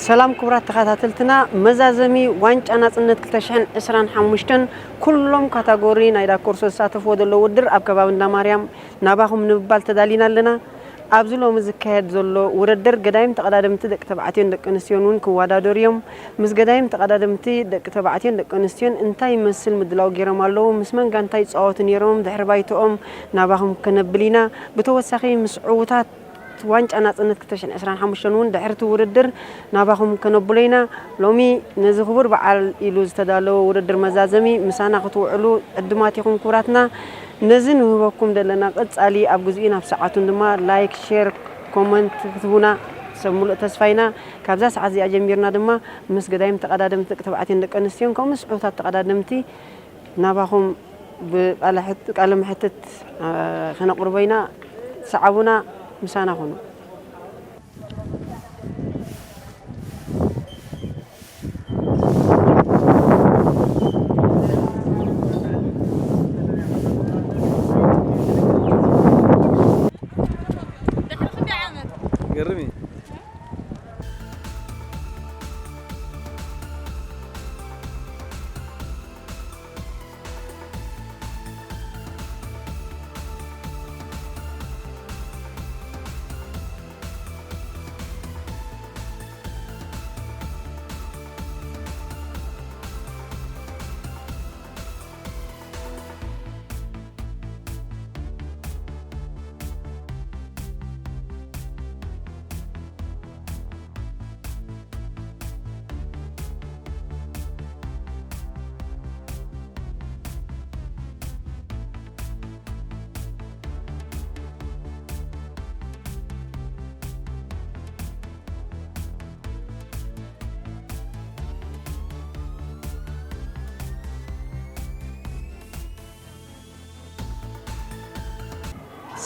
ሰላም ክቡራት ተኸታተልትና፣ መዛዘሚ ዋንጫ ናጽነት ክልተ ሽሕን ዕስራን ሓሙሽተን ኩሎም ካታጎሪ ናይ ዳኮርሶ ዝሳተፍዎ ዘለዉ ውድድር ኣብ ከባቢ እንዳ ማርያም ናባኹም ንምባል ተዳሊና ኣለና። ኣብዚ ሎሚ ዝካየድ ዘሎ ውድድር ገዳይም ተቐዳደምቲ ደቂ ተባዕትዮን ደቂ ኣንስትዮን እውን ክወዳደሩ እዮም። ምስ ገዳይም ተቐዳደምቲ ደቂ ተባዕትዮን ደቂ ኣንስትዮን እንታይ ይመስል ምድላው ገይሮም ኣለዉ፣ ምስ መን ጋንታ ይጻወቱ ነይሮም፣ ድሕሪ ባይትኦም ናባኹም ከነብል ኢና። ብተወሳኺ ምስ ዕዉታት ዋንጫ ናጽነት ክልተ ሽሕን ዕስራን ሓሙሽተን እውን ድሕሪ እቲ ውድድር ናባኹም ከነብሎ ኢና። ሎሚ ነዚ ክቡር በዓል ኢሉ ዝተዳለወ ውድድር መዛዘሚ ምሳና ክትውዕሉ ዕዱማት ኢኹም ክቡራትና። ነዚ ንህበኩም ዘለና ቀጻሊ ኣብ ግዜኡን ኣብ ሰዓቱን ድማ ላይክ፣ ሼር፣ ኮመንት ክትህቡና ሰብ ሙሉእ ተስፋ ኢና። ካብዛ ሰዓት እዚኣ ጀሚርና ድማ ምስ ገዳይም ተቐዳደምቲ ደቂ ተባዕትዮን ደቂ ኣንስትዮን ከምኡ ምስ ዕዉታት ተቐዳደምቲ ናባኹም ብቃለ ሕት-፣ ቃለ መሕትት፣ አ፣ ከነቕርቦ ኢና። ሰዓቡና፣ ምሳና ኩኑ። ገርም እዩ።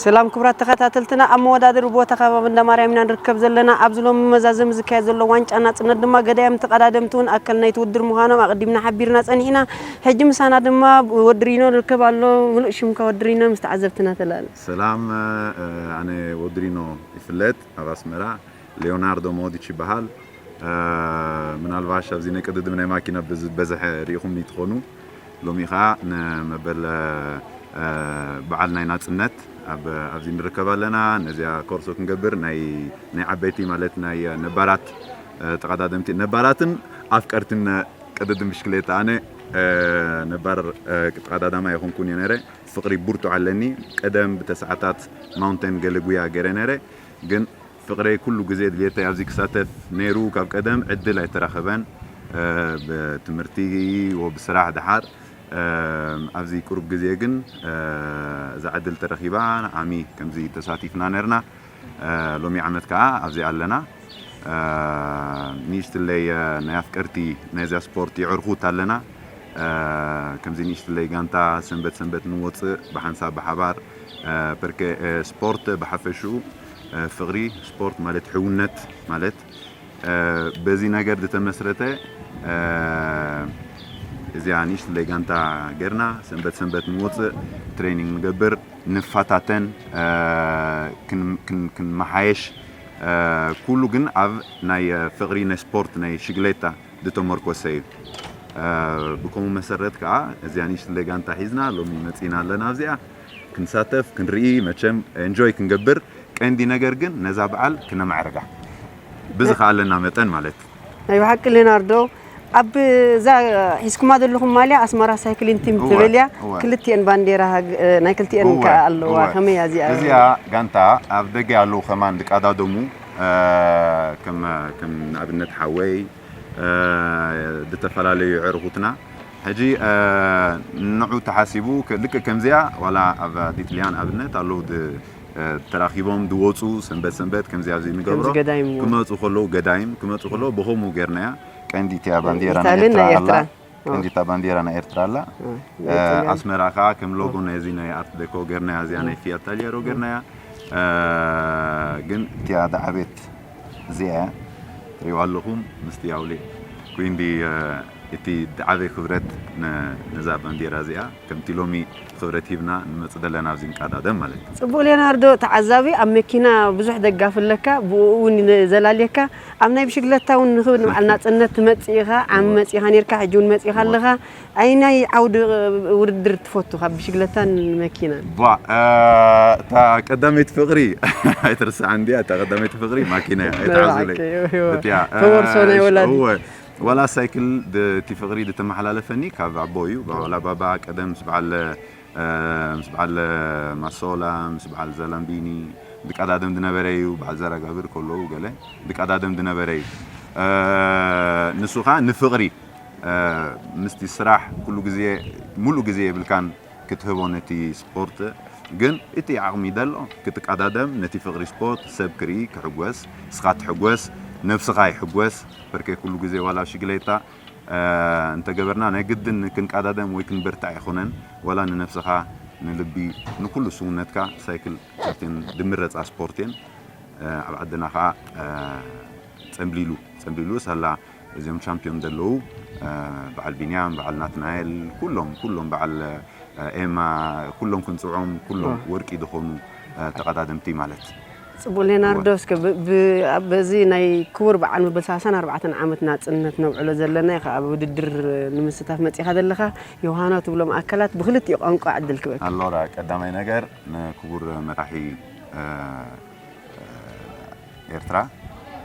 ሰላም ክቡራት ተኸታተልትና፣ ኣብ መወዳድሪ ቦታ ከባቢ እንዳ ማርያም ኢና ንርከብ ዘለና። ኣብዚ ሎሚ መዛዘሚ ዝካየድ ዘሎ ዋንጫ ናጽነት ድማ ገዳይም ተቐዳደምቲ እውን ኣካል ናይቲ ውድድር ምዃኖም ኣቐዲምና ሓቢርና ጸኒሕና። ሕጂ ምሳና ድማ ወዲ ሪኖ ንርከብ ኣሎ። ምሉእ ሽምካ ወዲ ሪኖ ምስ ተዓዘብትና ተላለ። ሰላም፣ እ፣ ኣነ ወዲ ሪኖ ይፍለጥ፣ ኣብ ኣስመራ ሌዮናርዶ ሞዲች ይበሃል። እ፣ ምናልባሽ ኣብዚ ናይ ቅድድም ናይ ማኪና ብዝ-፣ በዝሐ ርኢኹምኒ ትኾኑ። ሎሚ ኸኣ ንመበል፣ እ፣ በዓል ናይ ናጽነት ኣብ፣ ኣብዚ ንርከብ ኣለና። ነዚኣ ኮርሶ ክንገብር ናይ፣ ናይ ዓበይቲ ማለት ናይ ነባራት፣ እ፣ ተቐዳደምቲ፣ ነባራትን ኣፍቀርትን ቅድድም ብሽክሌታ። ኣነ፣ እ፣ ነባር፣ እ፣ ተቐዳዳማይ ኣይኮንኩን እየ ነይረ። ፍቕሪ ብርቱዕ ኣለኒ። ቀደም ብተስዓታት ማውንቴን ገለ ጉያ ገይረ ነይረ። ግን ፍቕረይ ኩሉ ግዜ ድልየተይ ኣብዚ ክሳተፍ ነይሩ። ካብ ቀደም ዕድል ኣይተረኸበን፣ እ፣ ብትምህርቲ ወብስራሕ ደሓር። እ፣ ኣብዚ ቁሩብ ግዜ ግን፣ እ፣ እዛ ዕድል ተረኺባ፣ ዓሚ ከምዚ ተሳቲፍና ነርና። እ፣ ሎሚ ዓመት ከኣ ኣብዚ ኣለና። እ፣ ንእሽትለይ፣ እ፣ ናይ ኣፍቀርቲ ናይዛ ስፖርት የዕርኹት ኣለና። እ፣ ከምዚ ንእሽትለይ ጋንታ ሰንበት ሰንበት ንወጽእ ብሓንሳብ ብሓባር፣ እ፣ ፐርከ፣ እ፣ ስፖርት ብሓፈሽኡ፣ እ፣ ፍቕሪ፣ ስፖርት ማለት ሕውነት ማለት፣ እ፣ በዚ ነገር ዝተመስረተ፣ እ፣ እዚኣ ንእሽትለይ ጋንታ ጌርና ሰንበት ሰንበት ንወጽእ፣ ትሬኒንግ ንገብር፣ ንፈታተን፣ እ፣ ክን-፣ ክን-፣ ክንመሓየሽ፣ እ፣ ኩሉ ግን ኣብ ናይ ፍቕሪ ናይ ስፖርት ናይ ሽግሌታ ዝተመርኮሰ እዩ። እ፣ ብከምኡ መሰረት ከኣ እዚኣ ንእሽትለይ ጋንታ ሒዝና ሎሚ መጺና ኣለና። ኣብዚኣ ክንሳተፍ፣ ክንርኢ፣ መቸም ኤንጆይ ክንገብር፣ ቀንዲ ነገር ግን ነዛ በዓል ክነማዕርጋ ብዝኸኣለና መጠን ማለት። ናይ ብሓቂ ሌናርዶ፣ ኣብ እዛ ሒዝኩማ ዘለኹም ማልያ ኣስመራ ሳይክሊን ቲም እወ፣ ትብል እያ። እወ። ክልቲኤን ባንዴራ ሃግ-፣ ናይ ክልቲኤን እወ፣ ከኣ ኣለዋ። እወ። ከመይ እያ እዚኣ? እዚኣ ጋንታ ኣብ ደገ ኣለዉ ከማን ዝቀዳደሙ፣ እ፣ ከም፣ ከም ንኣብነት ሓወይ፣ እ፣ ዝተፈላለዩ ኣዕሩኹትና። ሕጂ፣ እ፣ ንዑ ተሓሲቡ፣ ከ-፣ ልክዕ ከምዚኣ ዋላ ኣብ ዲትልያን ኣብነት ኣለዉ ድ-፣ እ፣ ተራኺቦም ዝወፁ ሰንበት ሰንበት ከምዚ ኣብዚ ንገብሮ ከምዚ ገዳይም እውን። ክመፁ ከለዉ ገዳይም ክመፁ ከለዉ ብኸምኡ ጌርናያ። ቀንዲ እቲኣ ባንዴራ ናይ ኢታልን ኤርትራ ናይ ኣላ። ኤርትራን። ቀንዲ እታ ባንዴራ ናይ ኤርትራ ኣላ። እ፣ እ፣ ናይ ኢጣልያን። ኣስመራ ከኣ ከም ሎጎ ናይዚ ናይ ኣርት ደኮ ጌርናያ፣ እዚኣ ናይ ፊያት ታልየሮ ጌርናያ። እ፣ ግን እቲኣ ዝዓበየት እዚኣ እያ። ትሪእዋ ኣለኹም ምስቲ ኣውሊ ኩንዲ፣ እ፣ እቲ ዓበይ ክብረት ነ- ነዛ ባንዴራ እዚኣ ከምቲ ሎሚ ክብረት ሂብና ንመጽእ ዘለና ኣብዚ ንቃዳደም ማለት እዩ። ጽቡቕ ሌናርዶ፣ ተዓዛቢ ኣብ መኪና ብዙሕ ደጋፊ ኣለካ፣ ብኡ እውን ዘላልየካ። ኣብ ናይ ብሽግለታ እውን ንክብል ንበዓል ናጽነት ትመጽእ ኢኻ፣ ዓሚ መጺኻ ነርካ፣ ሕጂ እውን መጺኻ ኣለኻ። ኣይናይ ዓውዲ ውድድር ትፈቱ ካብ ብሽግለታን መኪናን? ቧ እታ ቀዳመይቲ ፍቕሪ ኣይትርስዓ እንዲያ። እታ ቀዳመይቲ ፍቕሪ ማኪና እያ ኣይትዓዙለይ። እቲያ ተወርሶ ናይ ወላዲ። እወ ዋላ ሳይክል ድ- እቲ ፍቕሪ ዝተመሓላለፈኒ ካብ ኣቦ እዩ። ዋላ ባባ ቀደም ምስ በዓል እ፣ ምስ በዓል ማሶላ ምስ በዓል ዘላምቢኒ ዝቀዳደም ዝነበረ እዩ። በዓል ዘረጋብር ከለዉ ገለ ዝቀዳደም ዝነበረ እዩ። እ፣ ንሱ ኸዓ ንፍቕሪ እ፣ ምስቲ ስራሕ ኩሉ ግዜ ሙሉእ ግዜ የብልካን ክትህቦ ነቲ ስፖርት፣ ግን እቲ ዓቕሚ ደሎ ክትቀዳደም ነቲ ፍቕሪ ስፖርት ሰብ ክርኢ ክሕጎስ፣ ንስኻ ትሕጎስ፣ ነብስኻ ይሕጎስ። በርከይ ኩሉ ግዜ ዋላ ሽግሌታ እንተገበርና ናይ ግድን ክንቀዳደም ወይ ክንበርታዕ ኣይኮነን። ዋላ ንነብስኻ ንልቢ ንኩሉ ስውነትካ ሳይክል ካብተን ድምረፃ ስፖርት እየን። ኣብ ዓድና ከዓ ፀምብሊሉ ፀምብሊሉ ሳላ እዚኦም ቻምፒዮን ዘለዉ በዓል ቢንያም በዓል ናትናኤል ኩሎም ኩሎም በዓል ኤማ ኩሎም ክንፅዖም ኩሎም ወርቂ ዝኾኑ ተቐዳደምቲ ማለት። ፅቡቅ ሌናርዶ እስከ በዚ ናይ ክቡር በዓል መበል ሰላሳን ኣርባዕተን ዓመት ናፅነት ነብዕሎ ዘለና ኢኻ ኣብ ውድድር ንምስታፍ መፂኻ ዘለኻ ዮሃና ትብሎም ኣካላት ብክልቲኡ ቋንቋ ዕድል ክበካ። ኣሎራ ቀዳማይ ነገር ንክቡር መራሒ ኤርትራ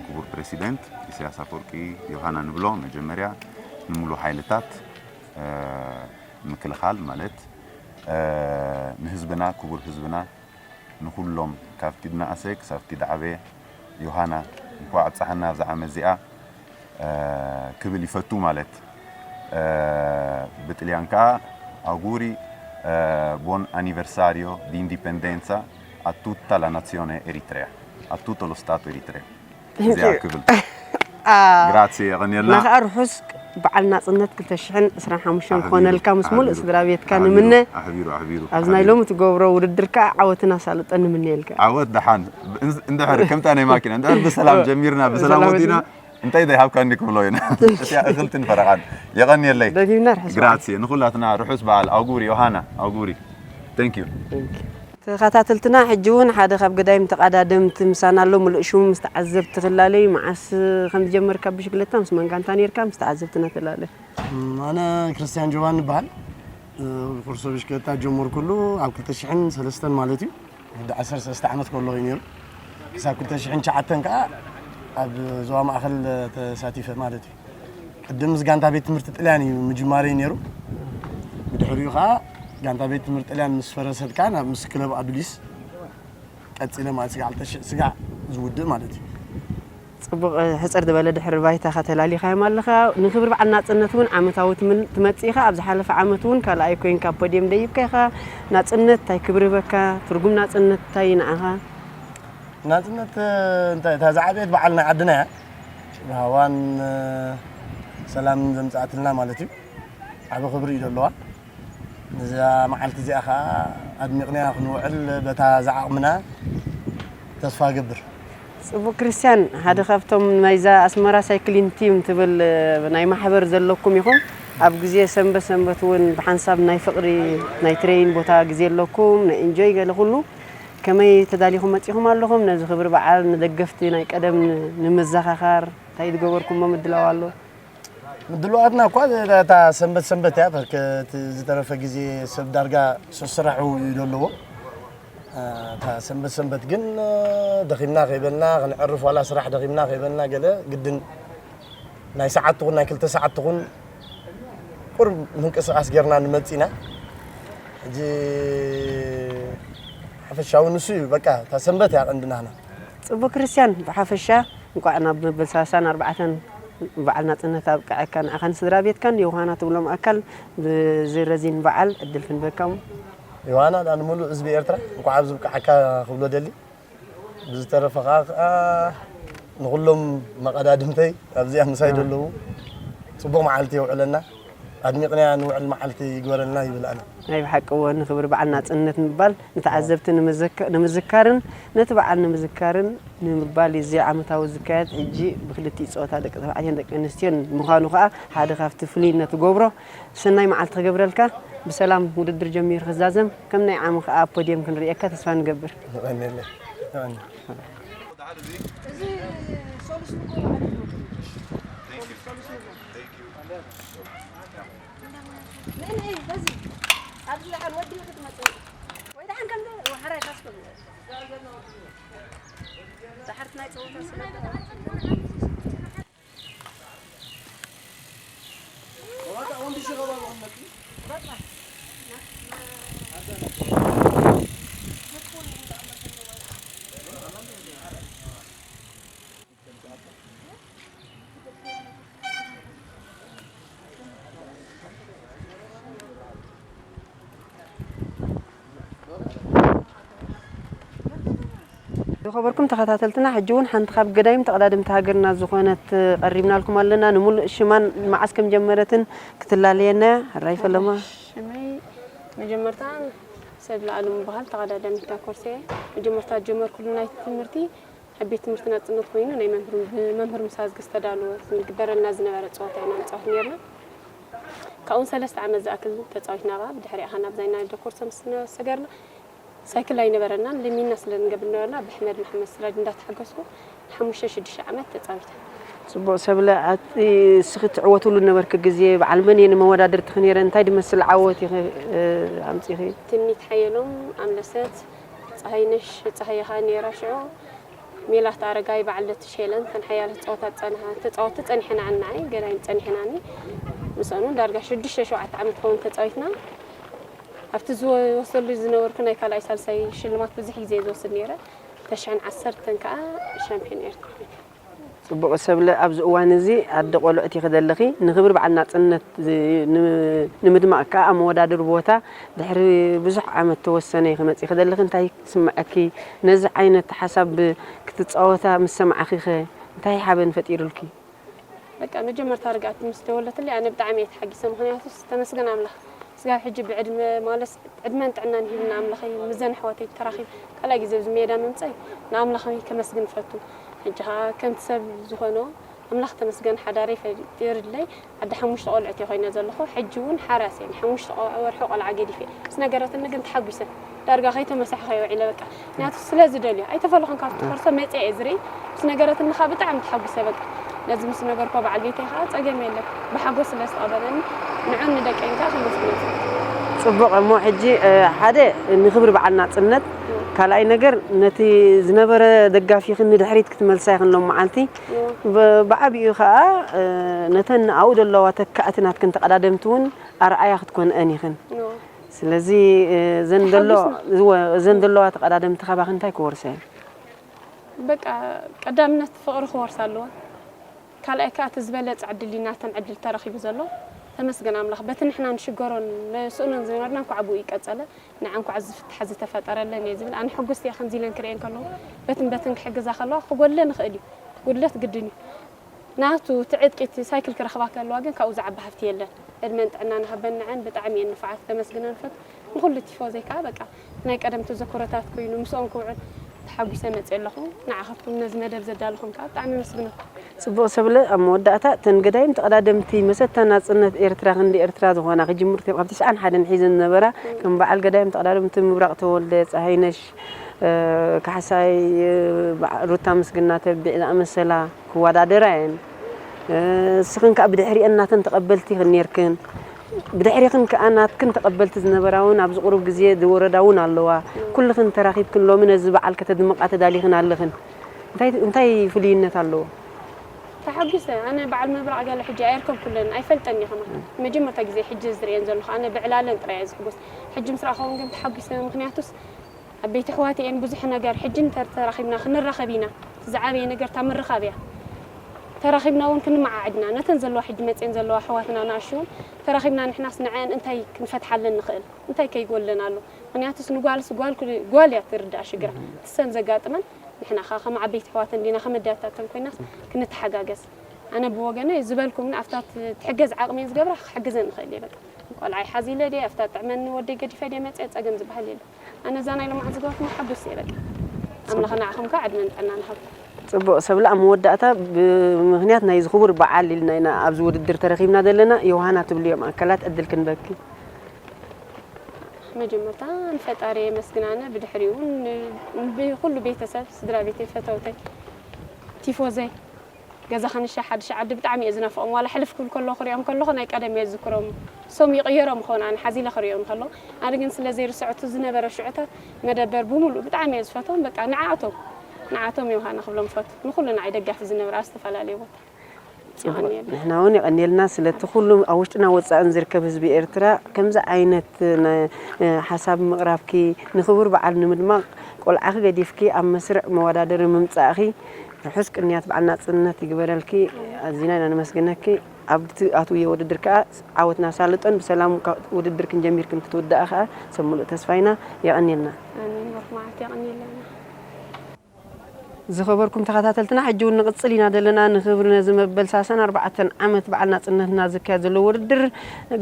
ክቡር ፕሬሲደንት ኢሳያስ ኣፈወርቂ ዮሃና ንብሎ መጀመርያ ንሙሉ ሓይልታት ምክልኻል ማለት ንህዝብና ክቡር ህዝብና ንኹሎም ካብቲ ድነኣሰ ክሳብቲ ዳዓበየ ዮሃና እንኳዕ ኣብፀሐና ኣብዛ ዓመት እዚኣ ክብል ይፈቱ ማለት ብጥልያን ከዓ ኣጉሪ buon anniversario di indipendenza a tutta la nazione eritrea a tutto lo stato eritrea እዚኣ ክብል ግራሲ የቐንየልና ንኸዓ ርሑስ በዓል ናፅነት ክልተ ሽሕን ዕስራን ሓሙሽተን ክኾነልካ ምስ ሙሉእ ስድራ ቤትካ ንምነ ኣሕቢሩ ኣብዚ ናይ ሎሚ ትገብሮ ውድድር ከዓ ዓወትን ኣሳልጦን ንምነየልካ ዓወት ደሓን እንድሕር ከምታ ናይ ማኪና እንድሕር ብሰላም ጀሚርና ብሰላም ወዲና እንታይ ዘይሃብካኒ ክብሎ ኢና እቲያ እኽልትን ፈረቓን የቐንየለይ ደጊምና ርሕስ ግራሲ ንኹላትና ርሑስ በዓል ኣውጉሪ ዮሃና ኣውጉሪ thank you ተኸታተልትና ሕጂ እውን ሓደ ካብ ገዳይም ተቓዳደምቲ ምሳና ኣሎ። ምሉእ ሽሙ ምስ ተዓዘብቲ ክላለ እዩ። መዓስ ከም ዝጀመርካ ብሽግለታ ምስ መን ጋንታ ነይርካ? ምስ ተዓዘብትና ተላለ። ኣነ ክርስቲያን ጆባን እበሃል። ኩርሶ ብሽክለታ ጀመርኩሉ ኣብ ክልተ ሽሕን ሰለስተን ማለት እዩ። ወዲ ዓሰርተ ሰለስተ ዓመት ከለኹ እዩ ነይሩ። ክሳብ ክልተ ሽሕን ትሽዓተን ከዓ ኣብ ዞባ ማእኸል ተሳቲፈ ማለት እዩ። ቅድም ምስ ጋንታ ቤት ትምህርቲ ጥልያን እዩ ምጅማረይ ነይሩ። ብድሕሪኡ ከዓ ጋንታ ቤት ትምህርቲ ጥልያን ምስ ፈረሰት ከዓ ናብ ምስ ክለብ ኣዱሊስ ቀፂለ ማለት ስጋዕ ክልተ ሽሕ ስጋዕ ዝውድእ ማለት እዩ። ፅቡቕ ሕፅር ዝበለ ድሕሪ ባይታኻ ተላሊኻዮም ኣለኻ። ንክብሪ በዓል ናፅነት እውን ዓመታዊ ትምን- ትመፅእ ኢኻ። ኣብ ዝሓለፈ ዓመት እውን ካልኣይ ኮይንካ ኣብ ፖድየም ደይብካ ኢኻ። ናፅነት እንታይ ክብሪ ህበካ? ትርጉም ናፅነት እንታይ እዩ ንዓኻ? ናፅነት እንታይ እታ ዝዓበየት በዓል ናይ ዓድና እያ። ብሃዋን ሰላምን ዘምፅኣትልና ማለት እዩ። ዓቢ ክብሪ እዩ ዘለዋ። ነዛ መዓልቲ እዚኣ ከዓ ኣድሚቕናያ ክንውዕል በታ ዝዓቕምና ተስፋ እገብር። ጽቡቕ ክርስትያን፣ ሓደ ካብቶም ናይዛ ኣስመራ ሳይክሊን ቲም ትብል ናይ ማሕበር ዘለኩም ኢኹም። ኣብ ግዜ ሰንበት ሰንበት እውን ብሓንሳብ ናይ ፍቕሪ ናይ ትሬይን ቦታ ግዜ ኣለኩም፣ ናይ ኢንጆይ ገለ ኩሉ። ከመይ ተዳሊኹም መጺኹም ኣለኹም? ነዚ ክብሪ በዓል ንደገፍቲ ናይ ቀደም ንምዝኻኻር እንታይ ዝገበርኩሞ ምድላው ኣሎ? ምድላዋትና እኳ እታ ሰንበት ሰንበት እያ። በርከ እቲ ዝተረፈ ግዜ ሰብ ዳርጋ ሰስራሑ እዩ ዘለዎ። እታ ሰንበት ሰንበት ግን ደኺምና ከይበልና ክንዕርፍ ዋላ ስራሕ ደኺምና ከይበልና ገለ ግድን ናይ ሰዓት ትኹን ናይ ክልተ ሰዓት ትኹን ቁሩብ ምንቅስቃስ ጌርና ንመጽእ ኢና። ሕጂ ሓፈሻዊ ንሱ እዩ በቃ እታ ሰንበት እያ ቀንዲ ናህና። ጽቡቅ ክርስትያን ብሓፈሻ እንቋዕ ናብ መበል ሰላሳን ኣርባዕተን በዓል ናጽነት ኣብቅዐካ ንዓኻን ስድራ ቤትካን ዮሃና ትብሎም ኣካል ብዚ ረዚን በዓል ዕድል ክንበካም። ዮሃና ንሙሉእ ህዝቢ ኤርትራ እንቋዕ ኣብዚ ብቅዓካ ክብሎ ደሊ። ብዝተረፈ ከዓ ንኹሎም መቐዳድምተይ ኣብዚኣ ምሳይ ዘለዉ ጽቡቕ መዓልቲ የውዕለና። ኣድሚቕናያ ንውዕል መዓልቲ ይግበረልና ይብል ኣነ። ናይ ብሓቂ እወ፣ ንኽብሪ በዓል ናጽነት ምባል ንተዓዘብቲ ንምዝካ-፣ ንምዝካርን ነቲ በዓል ንምዝካርን ንምባል እዚ ዓመታዊ ዝካየድ ሕጂ ብክልቲኡ ጾታ ደቂ ተባዕትዮን ደቂ ኣንስትዮን ምዃኑ ከኣ ሓደ ካብቲ ፍሉይነት ዝገብሮ። ሰናይ መዓልቲ ክገብረልካ፣ ብሰላም ውድድር ጀሚሩ ክዛዘም፣ ከም ናይ ዓሚ ከኣ ኣብ ፖድየም ክንርእየካ ተስፋ ንገብር። የቐንየለይ። የቐንየለይ። እዚ ሰሉስ ንጎ ማለት ነው። ነይ፣ ነይ፣ በዚ ኣብዚ ደሓን ወዲ ክትመጽእ ወይ ደሓን ከምዚ ወሓራይ ካስኮ ድሓርቲ ናይ ጸወታ ስለ ዝኸበርኩም ተኸታተልትና፣ ሕጂ እውን ሓንቲ ካብ ገዳይም ተቐዳደምቲ ሃገርና ዝኾነት ቀሪብናልኩም ኣለና። ንምሉእ ሽማን መዓስ ከም ጀመረትን ክትላለየና። ሕራይ ፈለማ። ሽመይ መጀመርታ ሰብ ለኣለም በሃል ተቐዳዳሚት ዳኮርሴ። መጀመርታ ጀመርኩሉ ናይ ትምህርቲ ኣብ ቤት ትምህርቲ ናጽነት ኮይኑ ናይ መምህር፣ ብመምህር ምሳዝጊ ዝተዳለወ ዝግበረልና ዝነበረ ጸወታ ኢና ንጻወት ነርና። ካብኡ ሰለስተ ዓመት ዝኣክል ተጻዊትና ኸኣ ብድሕሪኣ ኸኣ ናብዛ ናይ ዳኮርሴ ምስ ሰገርና ሳይክል ኣይነበረናን፣ ለሚንና ስለ ንገብር ነበርና ብሕመድ መሓመድ ስራጅ እንዳተሓገዝኩ ንሓሙሽተ ሽዱሽተ ዓመት ተጻዊተ። ጽቡቕ ሰብለ፣ ኣቲ እስኺ ትዕወትሉ ነበርኪ ግዜ በዓል መን እየን መወዳድርትኺ ነይረን? እንታይ ዝመስል ዓወት ኢኺ፣ እ፣ ኣምጺኺ? ትምኒት ሓየሎም፣ ኣምለሰት፣ ጸሃይነሽ፣ ጸሃየ ኸኣ ነይራ ሽዑ፣ ሜላት ኣረጋይ፣ በዓል ለትሽ ሄለን፣ እተን ሓያለት ተጻወታት ጸንሓ-፣ ተጻወትቲ ጸኒሐናኒ፣ ንዓይ ገዳይም ጸኒሐናኒ። ምስኦምን ዳርጋ ሽዱሽተ ሸውዓተ ዓመት ክኸውን ተጻዊትና። ኣብቲ ዝወ-፣ ዝወስደሉ ዝነበርኩ ናይ ካልኣይ ሳልሳይ ሽልማት ብዙሕ ግዜ እየ ዝወስድ ነይረ። ተሽሕን ዓሰርተን ከኣ ሻምፒዮን ኤርትራ ኮይነ። ጽቡቕ ሰብለ፣ ኣብዚ እዋን እዚ ኣደ ቆልዑት ኢኺ ዘለኺ። ንኽብሪ በዓል ናጽነት ዝ-፣ ን-፣ ንምድማቕ ከኣ ኣብ መወዳድሪ ቦታ ድሕሪ ብዙሕ ዓመት ተወሰነ ኢኺ መጺኺ ዘለኺ። እንታይ ይስምዓኪ? ነዚ ዓይነት ሓሳብ ክትጻወታ ምስ ሰማዕኺኸ እንታይ ሓበን ፈጢሩልኪ? በቃ መጀመርታ ርግኣት ምስ ደወለትለይ ኣነ ብጣዕሚ እየ ተሓጊሰ። ምኽንያቱስ ተመስገን ኣምላኽ፣ ስጋብ ሕጂ ብዕድመ ማለስ ዕድመን ጥዕናን ሂብና ኣምላኸይ፣ ምስዘን ኣሕዋተይ ተራኺብ ካልኣይ ግዜ ኣብዚ ሜዳ ምምፀይ ንኣምላኸይ ከመስግን እፈቱ። ሕጂ ኸዓ ከምቲ ሰብ ዝኾኖ ኣምላኽ ተመስገን ሓዳረይ ፈጢርለይ፣ ኣደ ሓሙሽተ ቆልዑት እየ ኮይነ ዘለኹ። ሕጂ እውን ሓራስ እየ፣ ንሓሙሽተ ቆ-፣ ወርሒ ቆልዓ ገዲፈ እየ። ምስ ነገረትኒ ግን ተሓጒሰ። ዳርጋ ከይተመሳሕኸ ውዒለ በቃ። ምኽንያቱ ስለ ዝደልዮ። ኣይተፈለኹን ካብቲ ኮርሶ መጽየ እየ ዝርኢ። ምስ ነገረትኒ ኸኣ ብጣዕሚ ተሓጒሰ በቃ። ነዚ ምስ ነገርኮ በዓል ቤተይ ኸኣ ጸገም የለን። ብሓጎስ ስለ ዝተቐበለኒ ንዑን ንደቀይን ከኣ ከመስግኖ። ጽቡቕ እሞ ሕጂ፣ እ፣ ሓደ ንኽብሪ በዓል ናጽነት፣ ካልኣይ ነገር ነቲ ዝነበረ ደጋፊኽን ንድሕሪት ክትመልሳ ኢኽን ሎም መዓልቲ። እዎ። ብ-፣ ብዓቢኡ ኸኣ፣ እ፣ ነተን ኣብኡ ዘለዋ ተካእቲ ናትክን ተቐዳደምቲ እውን ኣርኣያ ክትኮንአን ኢኽን። እዎ። ስለዚ፣ እ፣ እዘን ዘሎ-፣ ተሓጒስና። እወ፣ እዘን ዘለዋ ተቐዳደምቲ ካባኺ እንታይ ክወርሳ እየን? በቃ ቀዳምነት ፍቕሪ ክወርሳ ኣለወን። ካልኣይ ከኣ እቲ ዝበለጸ ዕድል እዩ ናተን ዕድል ተረኺቡ ዘሎ። ተመስገን ኣምላኽ። በቲ ንሕና ንሽገሮን ንስእኖን ዝነበርና እንኳዕ ብኡ ይቀጸለ። ንዓ እንኳዕ ዝፍትሓ ዝተፈጠረለን እየ ዝብል። ኣነ ሕጉስቲ እየ ከምዚ ኢለን ክርእየን ከለኹ። በትን በትን ክሕግዛ ከለዋ ክጎድለን ይኽእል እዩ። ጉድለት ግድን እዩ። ናቱ እቲ ዕጥቂ እቲ ሳይክል ክረኽባ ከለዋ ግን ካብኡ ዝዓቢ ሃፍቲ የለን። ዕድመን ጥዕናን ይሃበን ንዐን ብጣዕሚ እየን ንፉዓት፣ ከመስግነን እፈቱ። ንኹሉ ቲፎዘይ ከኣ በቃ ናይ ቀደም ተዘክሮታት ኮይኑ ምስኦም ክውዕል ተሓጒሰ መፅእ ኣለኹ። ንዓኻትኩም ነዚ መደብ ዘዳለኹም ከኣ ብጣዕሚ የመስግነኩም። ጽቡቕ ሰብለ፣ ኣብ መወዳእታ እተን ገዳይም ተቐዳደምቲ መሰታ ናጽነት ኤርትራ ክንዲ ኤርትራ ዝኾና ክጅምር ካብ ትስዓን ሓደን ሒዘን ዝነበራ ከም በዓል ገዳይም ተቐዳደምቲ ምብራቕ ተወልደ፣ ጸሃይነሽ፣ እ፣ ካሕሳይ፣ እ፣ በዓ-፣ ሩታ ምስግና ተቢዕ ዝኣመሰላ ክወዳደራ እየን። እ፣ እስኽን ከኣ ብድሕሪአን ናተን ተቐበልቲ ኢኽን ኔርክን። ብድሕሪኽን ከኣ ናትክን ተቐበልቲ ዝነበራ እውን ኣብዚ ቁሩብ ግዜ ዝወረዳ እውን ኣለዋ። ኩልኽን ተራኺብክን ሎሚ ነዚ በዓል ከተድምቓ ተዳሊኽን ኣለኽን። እንታይ፣ እንታይ ፍሉይነት ኣለዎ? ተሓጒሰ። ኣነ በዓል ምብራቕ ገለ ሕጂ ኣየርከብኩለን፣ ኣይፈልጠን እየ ከማን። መጀመርታ ግዜ ሕጂ ዝርእየን ዘለኹ። ኣነ ብዕላለን ጥራይ እየ ዝሕጎስ። ሕጂ ምስ ረኣኹወን ግን ተሓጒሰ። ምኽንያቱስ ዓበይቲ ኣሕዋተይ እየን፣ ብዙሕ ነገር ሕጂ እንተ ተራኺብና ክንራኸብ ኢና። እቲ ዝዓበየ ነገር እታ ምርኻብ እያ። ተራኺብና እውን ክንመዓዓድ ኢና። ነተን ዘለዋ ሕጂ መፅየን ዘለዋ ኣሕዋትና ንኣሽቱ እውን ተራኺብና ንሕናስ ንዐን እንታይ ክንፈትሓለን ንኽእል? እንታይ ከ ይጎለን ኣሎ? ምኽንያቱስ ንጓልስ ጓል ኩ-፣ ጓል እያ ትርዳእ ሽግራ። ትሰን ዘጋጥመን ንሕና ኸዓ ከም ዓበይቲ ኣሕዋተን ዲና ከም ኣዴታተን ኮይናስ ክንተሓጋገዝ። ኣነ ብወገነይ ዝበልኩምን ኣብታ ትሕገዝ ዓቕመይ ዝገብራ ክሕግዘን እኽእል እየ። በቃ ቆልዓይ ሓዚለ ድየ ኣብታ ጥዕመኒ ወደይ ገዲፈ ድየ መፅየ ፀገም ዝበሃል የለ። ኣነ እዛ ናይ ሎማዓንቲ ዝገበርኩማ ሕጉስ እየ። በቃ ኣምላኸ ንዓኹም ከዓ ዕድመን ጥዕናን ይሃብኩም። ጽቡቕ ሰብለ፣ ኣብ መወዳእታ ብምኽንያት ናይዚ ክቡር በዓል ኢልና ኢና ኣብዚ ውድድር ተረኺብና ዘለና። ዮሃና ትብልዮም ኣካላት ዕድል ክንበኪ። መጀመርታ ንፈጣሪ የመስግን ኣነ፣ ብድሕሪኡ እውን ን-፣ ብኩሉ ቤተሰብ፣ ስድራ ቤተይ፣ ፈተውተይ፣ ቲፎዘይ፣ ገዛ ከንሻ ሓድሽ ዓዲ ብጣዕሚ እየ ዝናፍቖም። ዋላ ሕልፍ ክብል ከለኹ ክሪኦም ከለኹ ናይ ቀደም እየ ዝዝክሮም። እሶም ይቕየሮም ይኸውን ኣነ ሓዚለ ክሪኦም ከለኹ። ኣነ ግን ስለ ዘይርስዖ እቲ ዝነበረ ሽዑታት መደበር ብምሉእ ብጣዕሚ እየ ዝፈትዎም። በቃ ንዓኣቶም፣ ንዓኣቶም ዮሃና ክብሎም ፈቱ። ንኹሉ ንዓይ ደጋፊ ዝነበረ ኣብ ዝተፈላለየ ቦታ። ጽቡቕ። የቐንየልና። ንሕና እውን የቐንየልና ስለቲ ኩሉ ኣብ ውሽጥና ወጻእን ዝርከብ ህዝቢ ኤርትራ ከምዚ ዓይነት ናይ፣ እ፣ ሓሳብ ምቕራብኪ ንኽቡር በዓል ንምድማቕ ቆልዓኺ ገዲፍኪ ኣብ መስርዕ መወዳደሪ ምምጻእኺ ርሑስ ቅንያት በዓል ናጽነት ይግበረልኪ። ኣዚና ኢና ነመስግነኪ። ኣብቲ ኣትውዮ ውድድር ከኣ ዓወትና ሳልጦን ብሰላም ካ-፣ ውድድርክን ጀሚርክን ክትውድኣ ከኣ ሰብ ምሉእ ተስፋ ኢና። የቐንየልና። ኣሜን። ብሩኽ መዓልቲ የቐንየልና። ዝኸበርኩም ተኸታተልትና፣ ሕጂ እውን ንቕጽል ኢና ዘለና። ንኽብሪ ነዚ መበል ሰላሳን ኣርባዕተን ዓመት በዓል ናጽነትና ዝካየድ ዘሎ ውድድር፣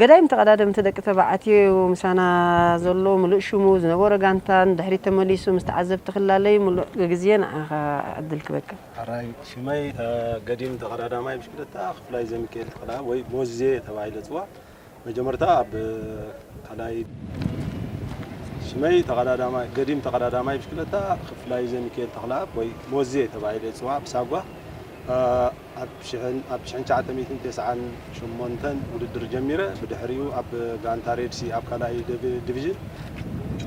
ገዳይም ተቐዳደምቲ ደቂ ተባዕትዮ ምሳና ዘሎ፣ ምሉእ ሽሙ፣ ዝነበሮ ጋንታን ድሕሪት ተመሊሱ ምስ ተዓዘብቲ ክላለይ፣ ምሉእ ግዜ ንዓኻ ዕድል ክበካ። ሕራይ፣ ሽመይ፣ ተ-፣ ገዲም ተቐዳዳማይ ብሽክለታ ክፍላይ ዘሚካኤል ተኽለኣብ ወይ ሞዜ ተባሂለ ጽዋዕ። መጀመርታ ኣብ ካልኣይ ሽመይ ተቐዳዳማይ፣ ገዲም ተቐዳዳማይ ብሽክለታ ክፍላይ ዘሚካኤል ተኽለኣብ ወይ ሞዜ ተባሂለ ይጽዋዕ ብሳጓ፣ እ፣ ኣብ ሽሕን፣ ኣብ ሽሕን ትሽዓተ ሚእትን ተስዓን ሸሞንተን ውድድር ጀሚረ። ብድሕሪኡ ኣብ ጋንታ ሬድሲ ኣብ ካልኣይ ዲቪ-፣ ዲቪዥን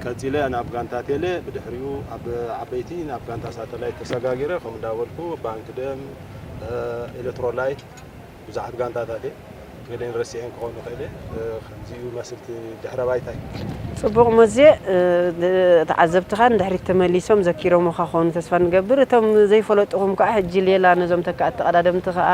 ቀጺለ ናብ ጋንታ ቴሌ፣ ብድሕሪኡ ኣብ ዓበይቲ ናብ ጋንታ ሳተላይት ተሰጋጊረ። ከምኡ እንዳበልኩ ባንክ ደም፣ እ፣ ኤሌክትሮላይት ብዙሓት ጋንታታት እየ ገለን ረሲዐን ክኾኑ ይኽእል እየ። እ፣ ከምዚኡ መስል እቲ ድሕረ ባይታይ። ጽቡቕ ሞዜ፣ እ፣ ድ-፣ ተዓዘብትኻ ንድሕሪት ተመሊሶም ዘኪሮምኻ ክኾኑ ተስፋ ንገብር። እቶም ዘይፈለጥኹም ከኣ ሕጂ ሌላ ነዞም ተካእቲ ተቐዳደምቲ ከኣ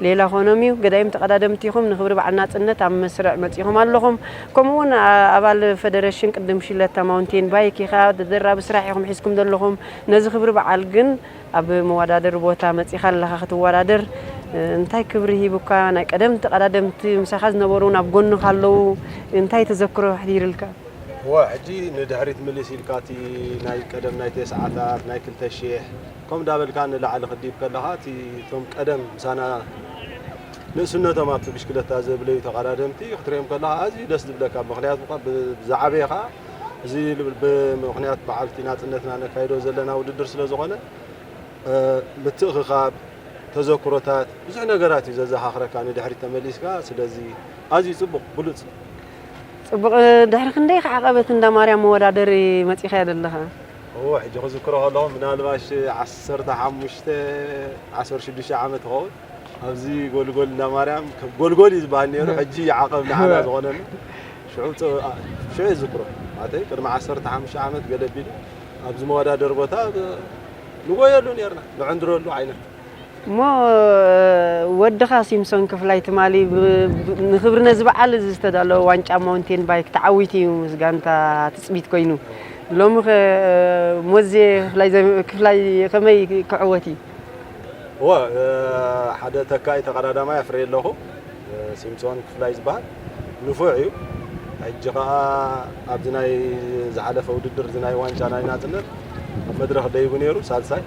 ሌላ ኮኖም እዩ። ገዳይም ተቐዳደምቲ ኢኹም፣ ንኽብሪ በዓል ናጽነት ኣብ መስርዕ መጺኹም ኣለኹም። ከምኡ እውን ኣ-፣ ኣባል ፈደረሽን ቅድም ሽለታ ማውንቴን ባይክ ኢኻ፣ ተደራቢ ስራሕ ኢኹም ሒዝኩም ዘለኹም። ነዚ ክብሪ በዓል ግን ኣብ መወዳደሪ ቦታ መጺኻ ኣለኻ ክትወዳደር፣ እ፣ እንታይ ክብሪ ሂቡካ? ናይ ቀደም ተቐዳደምቲ ምሳኻ ዝነበሩ እውን ኣብ ጎንኻ ኣለዉ፣ እንታይ ተዘክሮ ኣሕዲርልካ? እወ፣ ሕጂ ንድሕሪት ምልስ ኢልካ እቲ ናይ ቀደም ናይ ተስዓታት፣ ናይ ክልተ ሺሕ፣ ከምኡ እንዳበልካ ንላዕሊ ክድይብ ከለኻ፣ እቲ እቶም ቀደም ምሳና ንእስነቶም ኣብቲ ብሽክለታ ዘብለዩ ተቐዳደምቲ ክትሪኦም ከለኻ ኣዝዩ ደስ ዝብለካ። ምኽንያቱ ብ-፣ ብዝዓበየ ኸዓ እዚ ብ-፣ ብምኽንያት በዓል እቲ ናጽነትና ነካይዶ ዘለና ውድድር ስለ ዝኾነ፣ እ፣ ምትእኽኻብ፣ ተዘክሮታት፣ ብዙሕ ነገራት እዩ ዘዘኻኽረካ ንድሕሪት ተመሊስካ። ስለዚ ኣዝዩ ጽቡቕ፣ ብሉጽ። ጽቡቕ። ድሕሪ ክንደይ ከዓ ቀበት እንዳ ማርያም መወዳደሪ መጺኻዮ ዘለኻ? እወ፣ ሕጂ ክዝክሮ ከለኹ ምናልባሽ ዓሰርተ ሓሙሽተ፣ ዓሰርተ ሽዱሽተ ዓመት ይኸውን። ኣብዚ ጎልጎል እንዳ ማርያም፣ ከም ጎልጎል እዩ ዝበሃል ነይሩ፣ ሕጂ ዓቐብ ንዓና ዝኾነና። ሽዑ ፅ-፣ አ-፣ ሽዑ ይዝክሮ። ማለተይ ቅድሚ ዓሰርተ ሓሙሽተ ዓመት ገለ ቢሉ ኣብዚ መወዳደሪ ቦታ ብ-፣ ንጎየሉ ነይርና፣ ንዕንድረሉ ዓይነት። እሞ ወድኻ ሲምሶን ክፍላይ ትማሊ ብ-፣ ብ-፣ ንኽብሪ ነዚ በዓል እዚ ዝተዳለወ ዋንጫ ማውንቴን ባይክ ተዓዊቱ እዩ ምስ ጋንታ ትጽቢት ኮይኑ። ሎሚ ኸ ሞዜ ክፍላይ ዘ-፣ ክፍላይ ከመይ ክዕወት እዩ? እወ፣ እ፣ ሓደ ተካኢ ተቐዳዳማይ ኣፍርየ ኣለኹ። እ፣ ሲምሶን ክፍላይ ዝበሃል ንፉዕ እዩ። ሕጂ ኸኣ ኣብዚ ናይ ዝሓለፈ ውድድር፣ እዚ ናይ ዋንጫ ናይ ናጽነት፣ ኣብ መድረኽ ደይቡ ነይሩ፣ ሳልሳይ።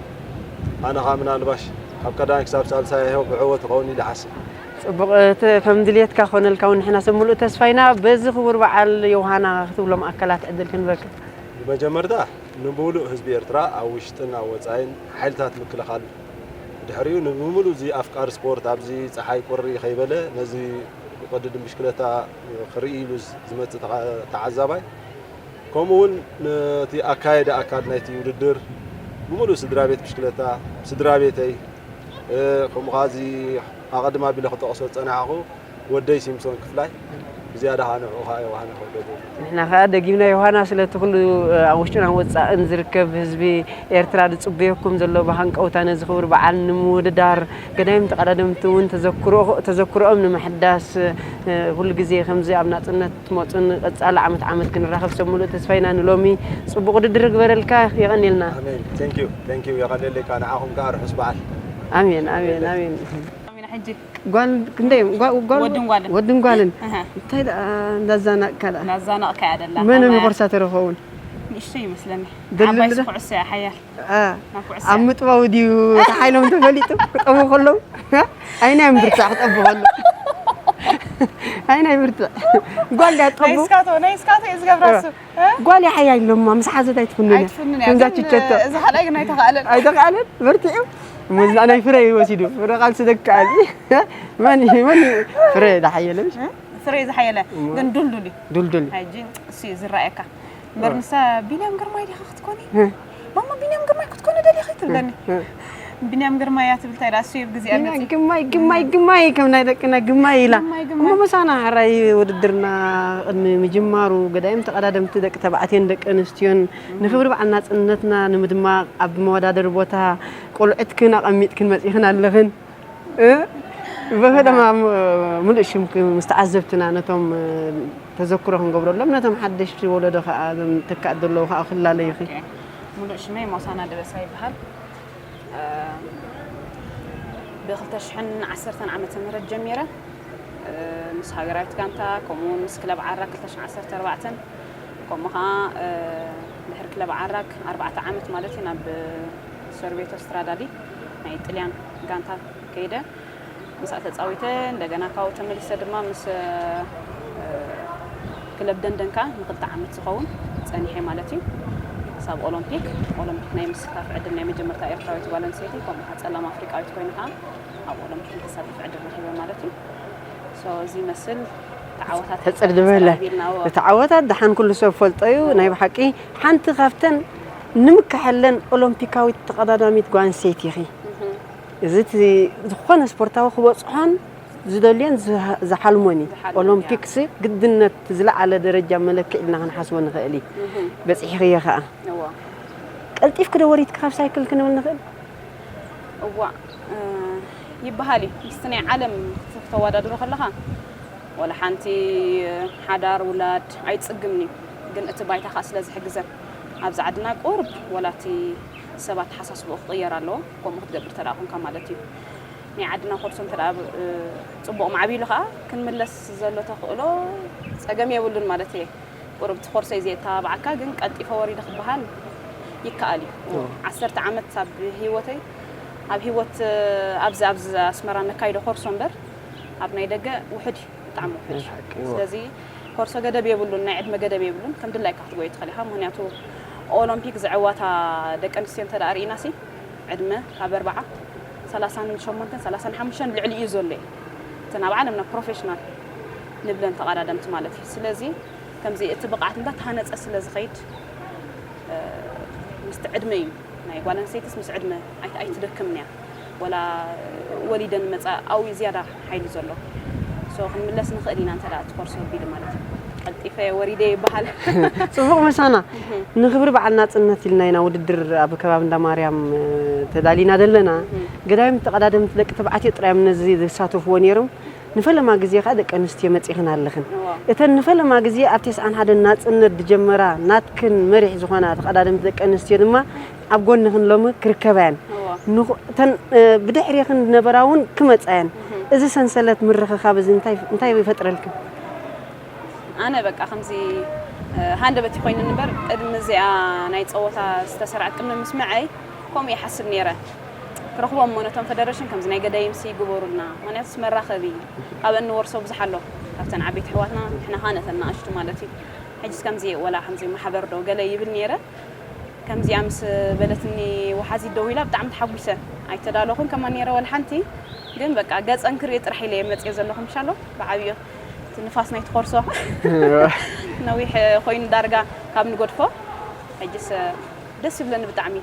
ኣነ ኸኣ ምናልባሽ ካብ ቀዳማይ ክሳብ ሳልሳይ ይኸው ብዕወት ይኸውን ኢለ ይሓስብ። ጽቡቕ፣ እቲ ከም ድልየትካ ኮነልካ እውን ንሕና ሰብ ምሉእ ተስፋ ኢና። በዚ ክቡር በዓል ዮሃና ክትብሎም ኣካላት ዕድል ክንበካ። ብመጀመርታ ንምሉእ ህዝቢ ኤርትራ ኣብ ውሽጥን ኣብ ወጻኢን ሓይልታት ምክልኻል ድሕሪኡ ንምሉእ እዚ ኣፍቃሪ ስፖርት ኣብዚ ጸሓይ ቁሪ ከይበለ ነዚ ቅድድም ብሽክለታ ክርኢ ኢሉ ዝመጽእ ተዓ-፣ ተዓዛባይ፣ ከምኡ እውን ነቲ ኣካየዲ ኣካል ናይቲ ውድድር ብምሉእ ስድራ ቤት ብሽክለታ፣ ስድራ ቤተይ፣ እ፣ ከምኡ ኸዓ እዚ ኣቐድም ኣቢለ ክጠቕሶ ዝጸናሕኩ ወደይ ሲምሶን ክፍላይ፣ ብዝያዳ ኸዓ ንዕኡ ኸዓ ዮሃና ከብደቡ። ንሕና ኸዓ ደጊምና ዮሃና ስለቲ ኩሉ ኣብ ውሽጥን ኣብ ወጻእን ዝርከብ ህዝቢ ኤርትራ ዝጽበየኩም ዘሎ ብሃንቀውታ ነዚ ክቡር በዓል ንምውድዳር፣ ገዳይም ተቐዳደምቲ እውን ተዘክሮ-፣ ተዘክሮኦም ንምሕዳስ፣ እ፣ ኩሉ ግዜ ከምዚ ኣብ ናጽነት ትመጹን ቀጻሊ ዓመት ዓመት ክንራኸብ ሰብ ምሉእ ተስፋ ኢና። ንሎሚ ጽቡቕ ውድድር ይግበረልካ። የቐንየልና። ኣሜን። Thank you። Thank you። የቐንየለይ ከኣ ንዓኹም ከኣ ርሑስ በዓል። ኣሜን፣ ኣሜን፣ ኣሜን። ኣሜን። ሕጂ ጓል ክንደይ እዮም? ጓ- ጓል- ወድን ጓልን። ወድን ጓልን። ኣሃ። እንታይ ደኣ እንዳዛናቕካ ደኣ? እንዳዛናቕካ እያ ደላ። መን ኣብ ከማያ? ኮርሳ ተረኸውን? ንእሽተይ ይመስለኒ። ደልል ዓባይ ዶ? ኩዕሶ እያ ሓያል። አ፣ ናብ ኩዕሶ ኣብ እያ። ምጥባው ድዩ ተሓይሎም ተፈሊጡ? ክጠቡ ከለዉ? ኣይናይ ምብርታዕ ክጠቡ ከለዉ። ኣይናይ ብርታዕ። ጓል ድያ ትጠቡ? ናይ ስካቶ፣ ናይ ስካቶ እዩ ዝገብራ እሱ። እ? ጓል እያ ሓያል ኢሎማ፣ ምስ ሓዘት ኣይትፍንን እያ። ኣይትፍንን እያ፣ ከምዛ ግን ችቸቶ። እዚ ካልኣይ ግን ኣይተኻእለን። ኣይተኻእለን? በርቲዑ። እሞ እዛ ናይ ፍረ እዩ ወሲዱ። ፍረ ቃልሲ ደቂ ኣል። መን እዩ? መን እዩ? ፍረ ዳሓየለ ምሽ? እ? ፍረ ዝሓየለ፣ እሞ ግን ዱልዱል እዩ። ዱልዱል። ሕጂ እሱ እዩ ዝረኣየካ። እምበር እ። ንሳ ቢንያም ግርማይ ዲኻ ክትኮኒ? እ። ማማ ቢንያም ግርማይ ክትኮኒ ደሊኺ ትብለኒ። እ። ቢንያም ግርማይ እያ ትብል፣ እንታይ ደኣ እሱ እዩ ብግዜኣ ቢንያም መጺእ። ግማይ፣ ግማይ፣ ግማይ ከም ናይ ደቅና ግማይ ኢላ። ግማይ፣ ግማይ። እሞ ምሳና ሕራይ ውድድርና ቅድሚ ምጅማሩ ገዳይም ተቐዳደምቲ ደቂ ተባዕትዮን ደቂ ኣንስትዮን ንክብሪ በዓል ናጽነትና ንምድማቕ ኣብ መወዳደሪ ቦታ ቆልዑትክን ኣቐሚጥክን መጺኽን ኣለኽን። እ? ብፈለማ ም-፣ ምሉእ ሽምኪ ምስ ተዓዘብትና ነቶም፣ እ፣ ተዘክሮ ክንገብረሎም፣ ነቶም ሓደሽቲ ወለዶ ከኣ፣ እዞም ተካእቲ ዘለዉ ከኣ ክላለዩኺ። ኦኬ። ምሉእ ሽመይ ሞሳና ደበሳ ይበሃል። እ፣ ብ ክልተ ሽሕን ዓሰርተን ዓመተ ምህረት ጀሚረ፣ እ፣ ምስ ሃገራዊት ጋንታ፣ ከምኡ እውን ምስ ክለብ ዓራ ክልተ ሽሕን ዓሰርተ ኣርባዕተን፣ ከምኡ ኸዓ፣ እ፣ ድሕሪ ክለብ ዓራ ኣርባዕተ ዓመት ማለት እዩ፣ ናብ ሶርቤቶ ስትራዳሊ ናይ ጥልያን ጋንታ ከይደ። ምስኣ ተጻዊተ፣ እንደገና ካብኡ ተመሊሰ ድማ ምስ፣ እ፣ ክለብ ደንደን ከኣ ንኽልተ ዓመት ዝኸውን ጸኒሐ ማለት እዩ። ክሳብ ኦሎምፒክ፣ ኦሎምፒክ ናይ ምስታፍ ዕድል ናይ መጀመርታ ኤርትራዊት ጓል ኣንስተይቲ፣ ከምኡ ከኣ ጸላም ኣፍሪቃዊት ኮይነ ከኣ ኣብ ኦሎምፒክ ክሳተፍ ዕድል ረኺበ ማለት እዩ። ሶ፣ እዚ ይመስል እቲ ዓወታት ተጽድበለ። ተጻዊርና፣ እወ። እቲ ዓወታት ደሓን ኩሉ ሰብ ፈልጦ እዩ። ናይ ብሓቂ ሓንቲ ካብተን ንምከሐለን ኦሎምፒካዊት ተቐዳዳሚት ጓል ኣንስተይቲ ኢኺ። እህ። እዚ እቲ ዝኾነ ስፖርታዊ ክበጽሖን ዝደልዮን ዝሃ-፣ ዝሓልሞን እዩ። ዝሓልሞን፣ ኦሎምፒክስ ግድነት ዝለዓለ ደረጃ መለክዒ ኢልና ክንሓስቦ ንኽእል እዩ። እህ። በጺሕኽዮ ኸኣ። እዎ። ቀልጢፍኪ ዶ ወሪድኪ ካብ ሳይክል ክንብል ንኽእል? እዋእ፣ እ፣ ይበሃል እዩ። ምስቲ ናይ ዓለም ክተወዳድሮ ከለኻ፣ ወላ ሓንቲ ሓዳር፣ ውላድ ኣይትጽግምን እዩ። ግን እቲ ባይታ ኸኣ ስለ ዝሕግዘን፣ ኣብዚ ዓድና ቁሩብ ወላ እቲ ሰብ ኣተሓሳስባኡ ክቕየር ኣለዎ። ከምኡ ክትገብር እንተ ደኣ ኾንካ ማለት እዩ። ናይ ዓድና ኮርሶ እንተ ደኣ፣ እ፣ ጽቡቕ ማዕቢሉ ኸኣ ክንምለስ ዘሎ ተኽእሎ ጸገም የብሉን ማለት እየ። ቁሩብ እቲ ኮርሶ እዩ ዘየተባብዓካ፣ ግን ቀልጢፈ ወሪደ ክበሃል ይከኣል እዩ። እዎ። ዓሰርተ ዓመት ኣብ ህይወተይ፣ ኣብ ህይወት፣ ኣብዚ፣ ኣብዚ ኣስመራ ነካይዶ ኮርሶ እምበር፣ ኣብ ናይ ደገ ውሑድ እዩ፣ ብጣዕሚ ውሑድ እዩ። ናይ ሓቂ፣ እዎ። ስለዚ ኮርሶ ገደብ የብሉን፣ ናይ ዕድመ ገደብ የብሉን፣ ከም ድላይካ ክትጎዮ ትኽእል ኢኻ። ምኽንያቱ ኦሎምፒክ ዝዕወታ ደቂ ኣንስትዮ እንተ ደኣ ርኢናሲ፣ ዕድመ ካብ ኣርብዓ፣ ሰላሳን ሸሞንተን፣ ሰላሳን ሓሙሽተን ልዕሊ እዩ ዘሎ እዩ። እተን ኣብ ዓለምና ፕሮፌሽናል ንብለን ተቐዳደምቲ ማለት እዩ። ስለዚ ከምዚ እቲ ብቕዓት እንዳተሃነጸ ስለ ዝኸይድ፣ እ፣ ምስቲ ዕድመ እዩ። ናይ ጓል ኣንስተይትስ ምስ ዕድመ ኣይት-፣ ኣይትደክምን እያ። ወላ ወሊደን መጻ ኣብኡ እዩ ዝያዳ ሓይሊ ዘሎ። ሶ ክንምለስ ንኽእል ኢና እንተ ደኣ እቲ ኮርስ ወቢሉ ማለት እዩ። ቀልጢፈ ወሪደ ይበሃል። ጽቡቕ ምሳና። እህ። ንኽብሪ በዓል ናጽነት ኢልና ኢና ውድድር ኣብ ከባቢ እንዳ ማርያም፣ እ፣ ተዳሊና ዘለና። እህ። ገዳይም ተቐዳደምቲ ደቂ ተባዕትዮ ጥራይ እዮም ነዚ ዝሳተፍዎ ነይሮም። ንፈለማ ግዜ ከኣ ደቂ ኣንስትዮ መጺኽን ኣለኽን። እዋ። እተን ንፈለማ ግዜ ኣብ ተስዓን ሓደን ናጽነት ዝጀመራ ናትክን መሪሕ ዝኾና ተቐዳደምቲ ደቂ ኣንስትዮ ድማ ኣብ ጎንኽን ሎሚ ክርከባ እየን። እዋ። ንኹ-፣ እተን፣ እ፣ ብድሕሬኽን ዝነበራ እውን ክመጻ እየን። እህ። እዚ ሰንሰለት ምርኽኻብ እዚ እንታይ፣ እንታይ ይፈጥረልክን? ኣነ በቃ ከምዚ፣ እ፣ ሃንደበት ይኮይኑኒ እምበር፣ ቅድሚ እዚኣ ናይ ጸወታ ዝተሰርዐት ቅድሚ ምስምዐይ፣ ከምኡ ይሓስብ ነይረ። ክረኽቦም እሞ ነቶም ፈደረሽን ከምዚ ናይ ገዳይምሲ ይግበሩልና። ምኽንያቱስ መራኸቢ፣ ካብ እንወርሶ ብዙሕ ኣሎ። ካብተን ዓበይቲ ኣሕዋትና፣ ንሕና ኸኣ ነተን ንኣሽቱ ማለት እዩ። ሕጅስ ከምዚ ወላ ከምዚ ማሕበር ዶ ገለ ይብል ነይረ። ከምዚኣ ምስ በለትኒ ወሓዚት ደዊላ ብጣዕሚ ተሓጒሰ። ኣይተዳለኹን ከማን ነይረ ወላ ሓንቲ። ግን በቃ ገጸን ክርኢ ጥራሕ ኢለ እየ መጽየ ዘለኹ ምሻሎ። ብዓብዮ እቲ ንፋስ ናይቲ ኮርሶ ነዊሕ ኮይኑ ዳርጋ ካብ ንገድፎ። ሕጅስ ደስ ይብለኒ ብጣዕሚ።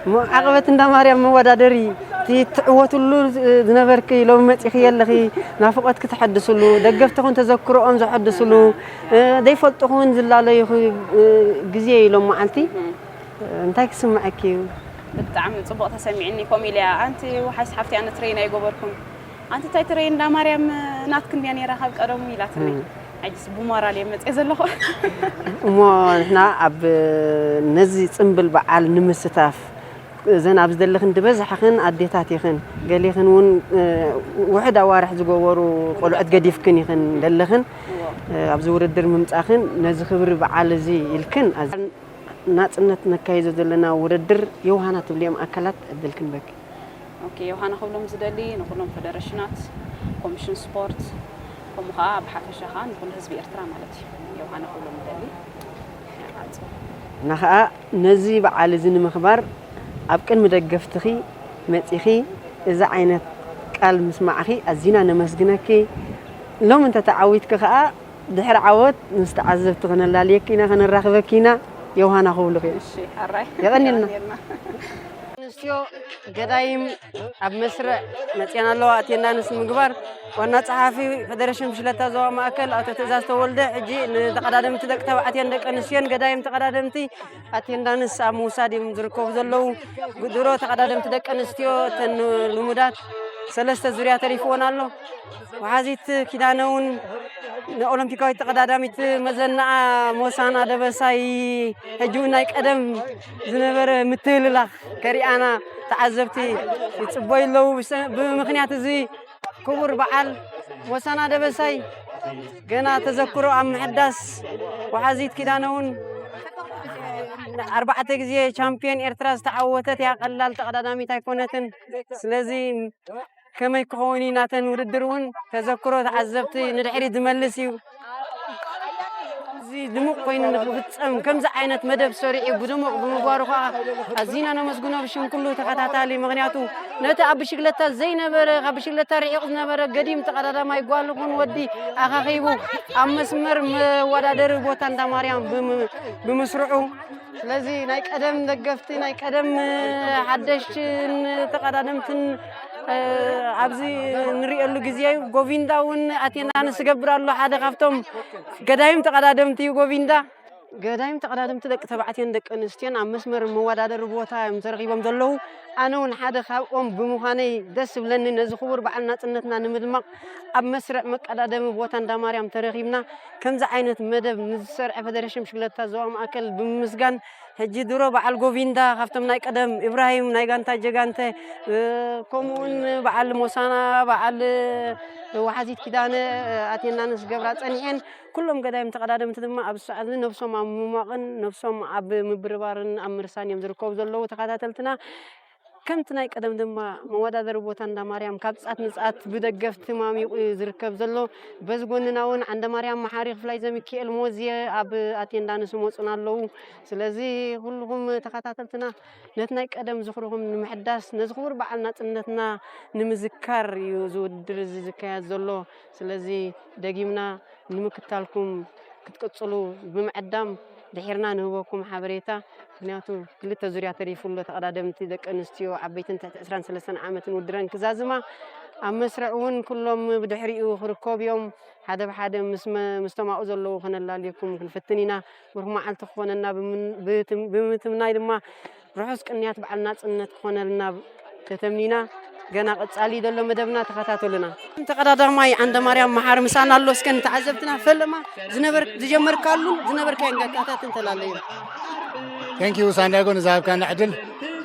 እሞ ዓቐበት እንዳ ማርያም መወዳደሪ እቲ ትዕወትሉ ዝነበርኪ ሎሚ መጺኽዮ ኣለኺ፣ ናፍቖትኪ ተሐድስሉ፣ ደገፍትኽን ተዘክሮኦም ዘሐድስሉ፣ እ፣ ዘይፈልጡኺ እውን ዝላለዩኺ፣ እ፣ ግዜ እዩ ሎም መዓልቲ። እህ። እንታይ ክስምዐኪ እዩ? ብጣዕሚ ጽቡቕ ተሰሚዕኒ። ከምኡ ኢለ እያ፣ ኣንቲ ወሓይስ ሓፍቲ፣ ኣነ ትሬን ኣይገበርኩን። ኣንቲ እንታይ ትሬን እንዳ ማርያም ናትክን ድያ ነይራ ካብ ቀደሙ ኢላትኒ። እም። ሕጅስ ብሞራል እየ መጽየ ዘለኹ። እሞ ንሕና ኣብ ነዚ ጽምብል በዓል ንምስታፍ እዘን ኣብዚ ዘለኽን ዝበዝሕኽን ኣዴታት ኢኽን፣ ገሊኽን እውን ውሕድ ኣዋርሕ ዝገበሩ ቆልዑት ገዲፍክን ኢኽን ዘለኽን። ኣብዚ ውድድር ምምጻኽን ነዚ ክብሪ በዓል እዚ ኢልክን፣ ናጽነት ነካይዶ ዘለና ውድድር ዮሃና ትብልዮም ኣካላት ዕድል ክንበኪ። ኦኬ፣ ዮሃና ክብሎም ዝደሊ ንኩሎም ፌደሬሽናት፣ ኮሚሽን ስፖርት፣ ከምኡ ከዓ ብሓፈሻ ከዓ ንኩሉ ህዝቢ ኤርትራ ማለት እዩ። ዮሃና ክብሎም ዝደሊ እና ከዓ ነዚ በዓል እዚ ንምኽባር ኣብ ቅድሚ ደገፍትኺ መጺኺ እዚ ዓይነት ቃል ምስማዕኺ ኣዚና ነመስግነኪ። ሎም እንተተዓዊትኪ ከዓ ድሕሪ ዓወት ምስ ተዓዘብቲ ከነላልየኪ ኢና፣ ከነራኽበኪ ኢና። ዮሃና ክብሉኺ እዮም። እሺ፣ ሕራይ የቐንየልና። የቐንየልና። ኣንስትዮ ገዳይም ኣብ መስርዕ መፅየን ኣለዋ። ኣቴንዳንስ ንምግባር ዋና ፀሓፊ ፌደሬሽን ብሽለታ ዞባ ማእከል ኣቶ ትእዛዝ ተወልደ ሕጂ ንተቐዳደምቲ ደቂ ተባዕትዮን ደቂ ኣንስትዮን ገዳይም ተቐዳደምቲ ኣቴንዳንስ ኣብ ምውሳድ እዮም ዝርከቡ ዘለዉ። ድሮ ተቐዳደምቲ ደቂ ኣንስትዮ እተን ልሙዳት ሰለስተ ዙርያ ተሪፍዎን ኣሎ። ወሓዚት ኪዳነ እውን ንኦሎምፒካዊት ተቐዳዳሚት መዘናኣ ሞሳና ደበሳይ ሕጂ እውን ናይ ቀደም ዝነበረ ምትህልላኽ ከሪኣና ተዓዘብቲ ይፅበዩ ኣለዉ። ብሰ- ብምኽንያት እዚ ክቡር በዓል ሞሳና ደበሳይ ገና ተዘክሮ ኣብ ምሕዳስ፣ ወሓዚት ኪዳነ እውን ኣርባዕተ ግዜ ቻምፒዮን ኤርትራ ዝተዓወተት እያ። ቀላል ተቐዳዳሚት ኣይኮነትን። ስለዚ ከመይ ክኸውን እዩ ናተን ውድድር እውን ተዘክሮ ተዓዘብቲ ንድሕሪት ዝመልስ እዩ። እዚ ድሙቕ ኮይኑ ንክፍፀም ከምዚ ዓይነት መደብ ሰሪዑ ብድሙቕ ብምግባሩ ከዓ ኣዚና ነመስግኖ ብሽም ኩሉ ተኸታታሊ። ምኽንያቱ ነቲ ኣብ ብሽግለታ ዘይነበረ፣ ካብ ብሽግለታ ርሒቑ ዝነበረ ገዲም ተቐዳዳማይ ጓል ይኹን ወዲ ኣኻኺቡ ኣብ መስመር መወዳደሪ ቦታ እንዳ ማርያም ብም- ብምስርዑ፣ ስለዚ ናይ ቀደም ደገፍቲ ናይ ቀደም ሓደሽትን ተቐዳደምትን ኣብዚ ንሪኤሉ ግዜ እዩ። ጎቪንዳ እውን ኣቴንዳንስ ዝገብር ኣሎ። ሓደ ካብቶም ገዳይም ተቐዳደምቲ እዩ ጎቪንዳ። ገዳይም ተቐዳደምቲ ደቂ ተባዕትዮን ደቂ ኣንስትዮን ኣብ መስመር መወዳደሪ ቦታ እዮም ተረኺቦም ዘለዉ። ኣነ እውን ሓደ ካብኦም ብምዃነይ ደስ ዝብለኒ ነዚ ክቡር በዓል ናፅነትና ንምድማቕ ኣብ መስርዕ መቀዳደሚ ቦታ እንዳ ማርያም ተረኺብና ከምዚ ዓይነት መደብ ንዝሰርዐ ፌደሬሽን ብሽክለታ ዞባ ማእከል ብምምስጋን ሕጂ ድሮ በዓል ጎቪንዳ ካብቶም ናይ ቀደም ኢብራሂም ናይ ጋንታ ጀጋንተ ከምኡ እውን በዓል ሞሳና በዓል ወሓዚት ኪዳነ ኣቴንዳንስ ገብራ ፀኒሐን ኩሎም ገዳይም ተቐዳደምቲ ድማ ኣብዚ ሰዓት እዚ ነብሶም ኣብ ምሟቕን ነብሶም ኣብ ምብርባርን ኣብ ምርሳን እዮም ዝርከቡ ዘለዉ ተኸታተልትና። ከምቲ ናይ ቀደም ድማ መወዳደሪ ቦታ እንዳ ማርያም ካብ ፃት ንፃት ብደገፍቲ ማሚቑ እዩ ዝርከብ ዘሎ። በዚ ጎንና እውን ዓንደ ማርያም መሓሪ ክፍላይ ዘሚካኤል ሞዝየ ኣብ ኣቴንዳንስ ይመፁና ኣለዉ። ስለዚ ኩልኹም ተኸታተልትና ነቲ ናይ ቀደም ዝኽርኹም ንምሕዳስ ነዚ ክቡር በዓል ናፅነትና ንምዝካር እዩ እዚ ውድድር እዚ ዝካየድ ዘሎ። ስለዚ ደጊምና ንምክታልኩም ክትቅፅሉ ብምዕዳም ድሒርና ንህበኩም ሓበሬታ። ምክንያቱ ክልተ ዙርያ ተሪፉ ኣሎ። ተቐዳደምቲ ደቂ ኣንስትዮ ዓበይትን ትሕቲ ዕስራን ሰለስተን ዓመትን ውድረን ክዛዝማ ኣብ መስርዕ እውን ኩሎም ብድሕሪኡ ክርከቡ እዮም። ሓደ ብሓደ ምስ መ- ምስቶም ኣብኡ ዘለዉ ከነላልየኩም ክንፍትን ኢና። ብሩኽ መዓልቲ ክኾነና ብምን- ብትም- ብምትምናይ ድማ ርሑስ ቅንያት በዓል ናፅነት ክኾነልና ተተምኒና። ገና ቀፃሊ ዘሎ መደብና ተኸታተሉና። ተቐዳዳማይ ዓንደ ማርያም መሓሪ ምሳና ኣሎ። እስከ ንተዓዘብትና ፈለማ ዝነበር ዝጀመርካሉን ዝነበርካዮን ጋንታታት እንተላለዩ። ቴንኪዩ ሳንዳጎ ንዝሃብካና ዕድል።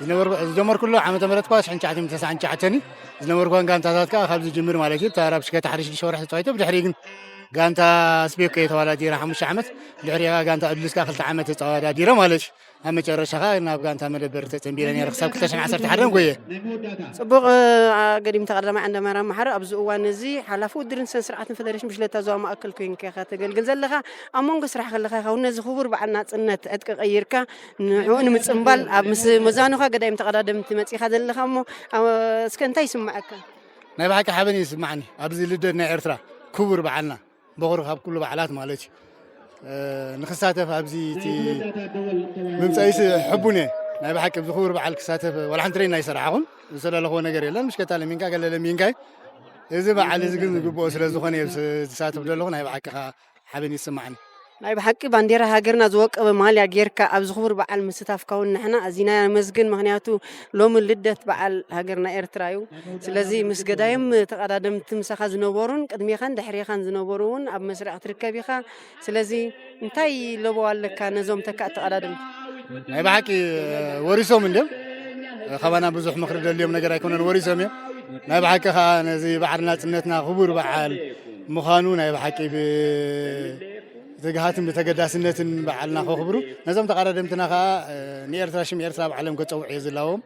ዝነበርኩ ዝጀመርኩሉ ዓመተ ምህረት ኳ ሽሕን ትሽዓተ ሚእትን ተስዓን ትሽዓተን እዩ። ዝነበርኳን ጋንታታት ከዓ ካብ ዝጅምር ማለት እዩ። ተራ ብሽከታ ሓደ ሽዱሽተ ወርሒ ተፃዊተ ብድሕሪ ግን ጋንታ ስቤኮ እየ ተዋዳዲረ ሓሙሽተ ዓመት። ብድሕሪ ከዓ ጋንታ ቅዱስ ከዓ ክልተ ዓመት ተፃዋዳዲረ ማለት እዩ። ኣብ መጨረሻ ከዓ ናብ ጋንታ መደበር ተፀንቢረ ነይረ ክሳብ ክልተ ሽሕን ዓሰርተ ሓደን ጎየ። ፅቡቕ ገዲም ተቐዳማይ ዓንደ ማርያም መሓሪ ኣብዚ እዋን እዚ ሓላፊ ውድድርን ስነ ስርዓትን ፌደሬሽን ብሽለታ ዞባ ማእከል ኮይንካ ኢኻ ተገልግል ዘለኻ። ኣብ መንጎ ስራሕ ከለኻ ይኸውን ነዚ ክቡር በዓል ናፅነት ዕጥቂ ቀይርካ ንዕኡ ንምፅምባል ኣብ ምስ መዛኑኻ ገዳይም ተቐዳደምቲ መፂኻ ዘለኻ እሞ እስከ እንታይ ይስምዐካ? ናይ ብሓቂ ሓበን እዩ ዝስማዓኒ ኣብዚ ልደት ናይ ኤርትራ ክቡር በዓልና በኹሪ ካብ ኩሉ በዓላት ማለት እዩ። ንክሳተፍ ኣብዚ እቲ ምምፀኢሲ ሕቡን እየ ናይ ብሓቂ ኣብዚ ክቡር በዓል ክሳተፍ ዋላ ሓንቲ ረይና ኣይሰራሕኹን። ዝተላለኽዎ ነገር የለን። ምሽከታ ለሚንካ ገለ ለሚንካ እዩ። እዚ በዓል እዚ ግን ዝግብኦ ስለ ዝኾነ እየ ዝሳተፍ ዘለኹ ናይ ብሓቂ ከዓ ሓበን ይስማዓኒ። ናይ ብሓቂ ባንዴራ ሃገርና ዝወቀበ ማልያ ጌርካ ኣብዚ ክቡር በዓል ምስታፍካ እውን ንሕና ኣዚና ነመስግን። ምኽንያቱ ሎሚ ልደት በዓል ሃገርና ኤርትራ እዩ። ስለዚ ምስ ገዳይም ተቐዳደምቲ ምሳኻ ዝነበሩን ቅድሜኻን ድሕሬኻን ዝነበሩ እውን ኣብ መስርዕ ክትርከብ ኢኻ። ስለዚ እንታይ ለበዋ ኣለካ ነዞም ተካእቲ ተቐዳደምቲ? ናይ ብሓቂ ወሪሶም እንድዮም ካባና ብዙሕ ምኽሪ ደልዮም ነገር ኣይኮነን፣ ወሪሶም እዮም። ናይ ብሓቂ ከዓ ነዚ በዓል ናጽነትና ክቡር በዓል ምዃኑ ናይ ብሓቂ ብትግሃትን ብተገዳስነትን በዓልና ከኽብሩ፣ ነዞም ተቐዳደምትና ከዓ ንኤርትራ፣ ሽም ኤርትራ ኣብ ዓለም ከጸውዑ እየ ዝላዎም።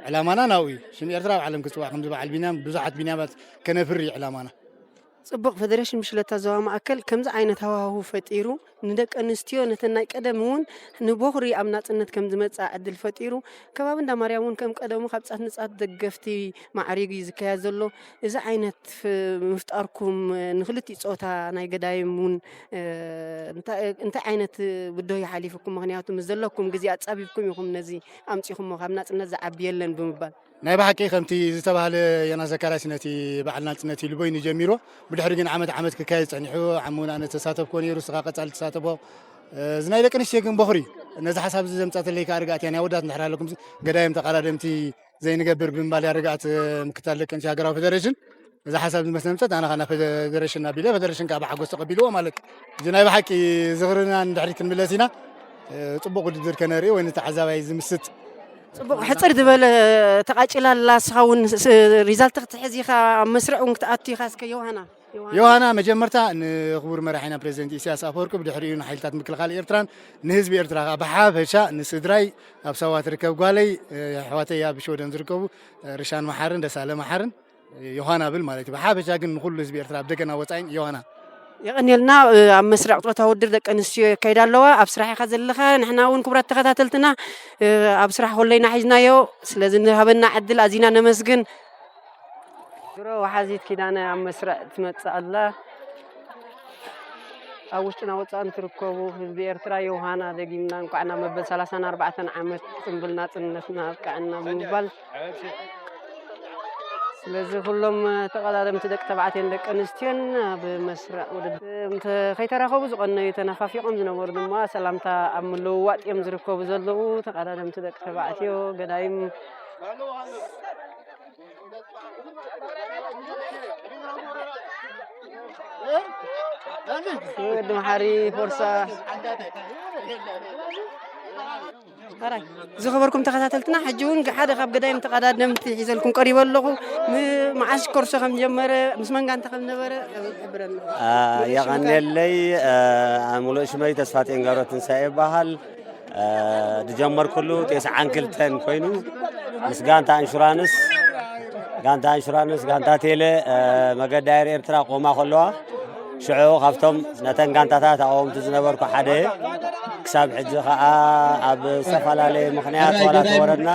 ዕላማና ናብኡ እዩ። ሽም ኤርትራ ኣብ ዓለም ክጽዋዕ፣ ከምዚ በዓል ቢንያም ብዙሓት ቢንያማት ከነፍሪ እዩ ዕላማና። ጽቡቕ፣ ፈደረሽን ብሽክለታ ዞባ ማእከል ከምዚ ዓይነት ሃዋህው ፈጢሩ፣ ንደቂ ኣንስትዮ ነተን ናይ ቀደም እውን ንቦኽሪ ኣብ ናጽነት ከም ዝመጽኣ ዕድል ፈጢሩ፣ ከባቢ እንዳ ማርያም እውን ከም ቀደሙ ካብ ጻት ንጻት ደገፍቲ ማዕሪጉ እዩ ዝካየድ ዘሎ። እዚ ዓይነት ፍ-፣ ምፍጣርኩም ንክልቲኡ ጾታ ናይ ገዳይም እውን፣ እ፣ እንታይ፣ እንታይ ዓይነት ብድሆ ይሓሊፉኩም? ምኽንያቱ ምስ ዘለኩም ግዜ ኣጻቢብኩም ኢኹም ነዚ ኣምጺኹሞ፣ ካብ ናጽነት ዝዓቢ የለን ብምባል። ናይ ብሓቂ ከምቲ ዝተባህለ ዮናስ ዘካርያስ ነቲ በዓል ናጽነት ኢሉ በይኑ ጀሚርዎ። ብድሕሪ ግን ዓመት ዓመት ክካየድ ጸኒሑ፣ ዓሚ እውን ኣነ ተሳተፍኮ ነይሩ፣ ንስኻ ቀጻሊ ተሳተፎ። እዚ ናይ ደቂ ኣንስትዮ ግን ቦኽሪ እዩ። ነዚ ሓሳብ እዚ ዘምጻተለይ ከኣ ርግኣት እያ። ናይ ኣወዳት እንድሕር ኣለኩም፣ ገዳይም ተቐዳደምቲ ዘይንገብር ብምባል እያ ርግኣት ምክትታል ደቂ ኣንስትዮ ሃገራዊ ፌደሬሽን። እዚ ሓሳብ እዚ ምስ ዘምጸት ኣነ ከኣ ናብ ፌደሬሽን ኣቢለ፣ ፌደሬሽን ከኣ ብሓጎስ ተቐቢልዎ ማለት እዩ። እዚ ናይ ብሓቂ ዝኽርና ንድሕሪት ክንምለስ ኢና። ጽቡቕ ውድድር ከነርኢ ወይ ንተዓዛባይ ዝምስጥ ጽቡቕ፣ ሕጽር ዝበለ ተቓጭላ ኣላ። ንስኻ እውን ስ-፣ ሪዛልት ክትሕዝ ኢኻ፣ ኣብ መስርዕ እውን ክትኣቱ ኢኻ። እስከ ዮሃና፣ ዮሃና። ዮሃና፣ መጀመርታ ንክቡር መራሒና ፕሬዚደንት ኢሳያስ ኣፈወርቂ፣ ብድሕሪኡ ንሓይልታት ምክልኻል ኤርትራን ንህዝቢ ኤርትራ ከኣ ብሓፈሻ ንስድራይ ኣብ ሳዋ ትርከብ ጓለይ፣ ኣሕዋተይ ኣብ ሽወደን ዝርከቡ ርሻን መሓርን ደሳለ መሓርን ዮሃና ብል ማለት እዩ። ብሓፈሻ ግን ንኹሉ ህዝቢ ኤርትራ ኣብ ደገና ወጻኢን ዮሃና። የቐንየልና። ኣብ መስርዕ ጾታዊ ውድድር ደቂ ኣንስትዮ የካይዳ ኣለዋ። ኣብ ስራሕ ኢኻ ዘለኻ። ንሕና እውን ክቡራት ተኸታተልትና ኣብ ስራሕ ኮለይና ሒዝናዮ። ስለዚ ንሃበና ዕድል ኣዚና ነመስግን። ድሮ ወሓዚት ኪዳነ ኣብ መስርዕ ትመጽእ ኣላ። ኣብ ውሽጥና ወጻእን ትርከቡ ህዝቢ ኤርትራ ዮሃና ደጊምና እንኳዕ ናብ መበል ሰላሳን ኣርባዕተን ዓመት ጽንብል ናጽነትና ኣብቅዐና ብምባል፣ ስለዚ ኩሎም ተቐዳደምቲ ደቂ ተባዕትዮን ደቂ ኣንስትዮን ኣብ መስርዕ ውድድር እንተ ከይተራኸቡ ዝቐነዩ ተነፋፊቖም ዝነበሩ ድማ ሰላምታ ኣብ ምልውዋጥ እዮም ዝርከቡ ዘለዉ። ተቐዳደምቲ ደቂ ተባዕትዮ ገዳይም ወዲ መሓሪ ፎርሳ። ሕራይ ዝኸበርኩም ተኸታተልትና፣ ሕጂ እውን ሓደ ካብ ገዳይም ተቐዳደምቲ ሒዘልኩም ቀሪበ ኣለኹ። ም-፣ መዓስ ኮርሶ ከም ጀመረ፣ ምስ መን ጋንታ ከም ነበረ፣ ሕብረና። አ፣ የቐንየለይ፣ አ፣ ሙሉእ ሽመይ ተስፋጽዮን ገብረትንሳኤ ይበሃል። አ፣ ዝጀመርኩሉ ተስዓን ክልተን ኮይኑ፣ ምስ ጋንታ ኢንሹራንስ፣ ጋንታ ኢንሹራንስ፣ ጋንታ ቴለ፣ አ፣ መገዲ ኣየር ኤርትራ ቆማ ከለዋ፣ ሽዑ ካብቶም ነተን ጋንታታት ኣቐወምቲ ዝነበርኩ ሓደ እየ። ክሳብ ሕጂ ኸኣ ኣብ ዝተፈላለየ ምኽንያት ዋላ ተወረድና፣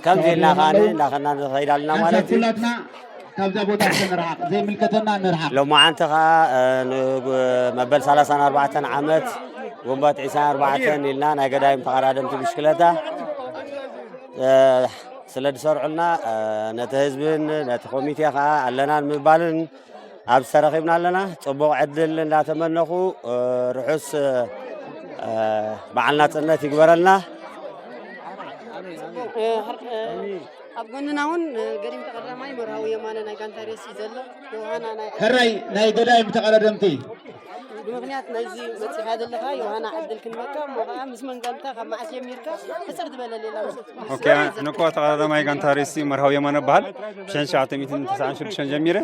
ከምዚ ኢልና ኸኣ እንዳኸና ንኸይድ ኣለና ማለት እዩ። ካብዛ ቦታ ንርሓቕ፣ ዘይምልከተና ንርሓቕ። ሎማዓንቲ ኸኣ፣ እ፣ ን-፣ መበል ሰላሳን ኣርባዕተን ዓመት ግንቦት ዒስራን ኣርባዕተን ኢልና ናይ ገዳይም ተቐዳደምቲ ብሽክለታ፣ እ፣ ስለ ዝሰርዑልና፣ እ፣ ነቲ ህዝብን ነቲ ኮሚቴ ኸኣ ኣለና ንምባልን ኣብዚ ተረኺብና ኣለና። ጽቡቕ ዕድል እንዳተመነኹ፣ እ፣ ርሑስ፣ እ፣ በዓል ናጽነት ይግበረልና። እ፣ ኣብ ጎንና እውን፣ እ፣ ገዲም ተቐዳማይ መርሃዊ የማነ ናይ ጋንታ ሬሲ ዘሎ ዮሃና ናይ ሕራይ ናይ ገዳይም ተቐዳደምቲ። ብምኽንያት ናይዚ መጺኻ ዘለኻ ዮሃና ዕድል ክንበካ እሞ ኸዓ ምስ መን ጋንታ ካብ መዓስ ጀሚርካ ሕጽር ዝበለ ሌላ ምስ ኦኬ፣ ንኮ ተቐዳዳማይ ጋንታ ሬሲ መርሃዊ የማነ እበሃል። ብሽሕን ትሽዓተ ሚእትን ተስዓን ሽዱሽተን ጀሚረ።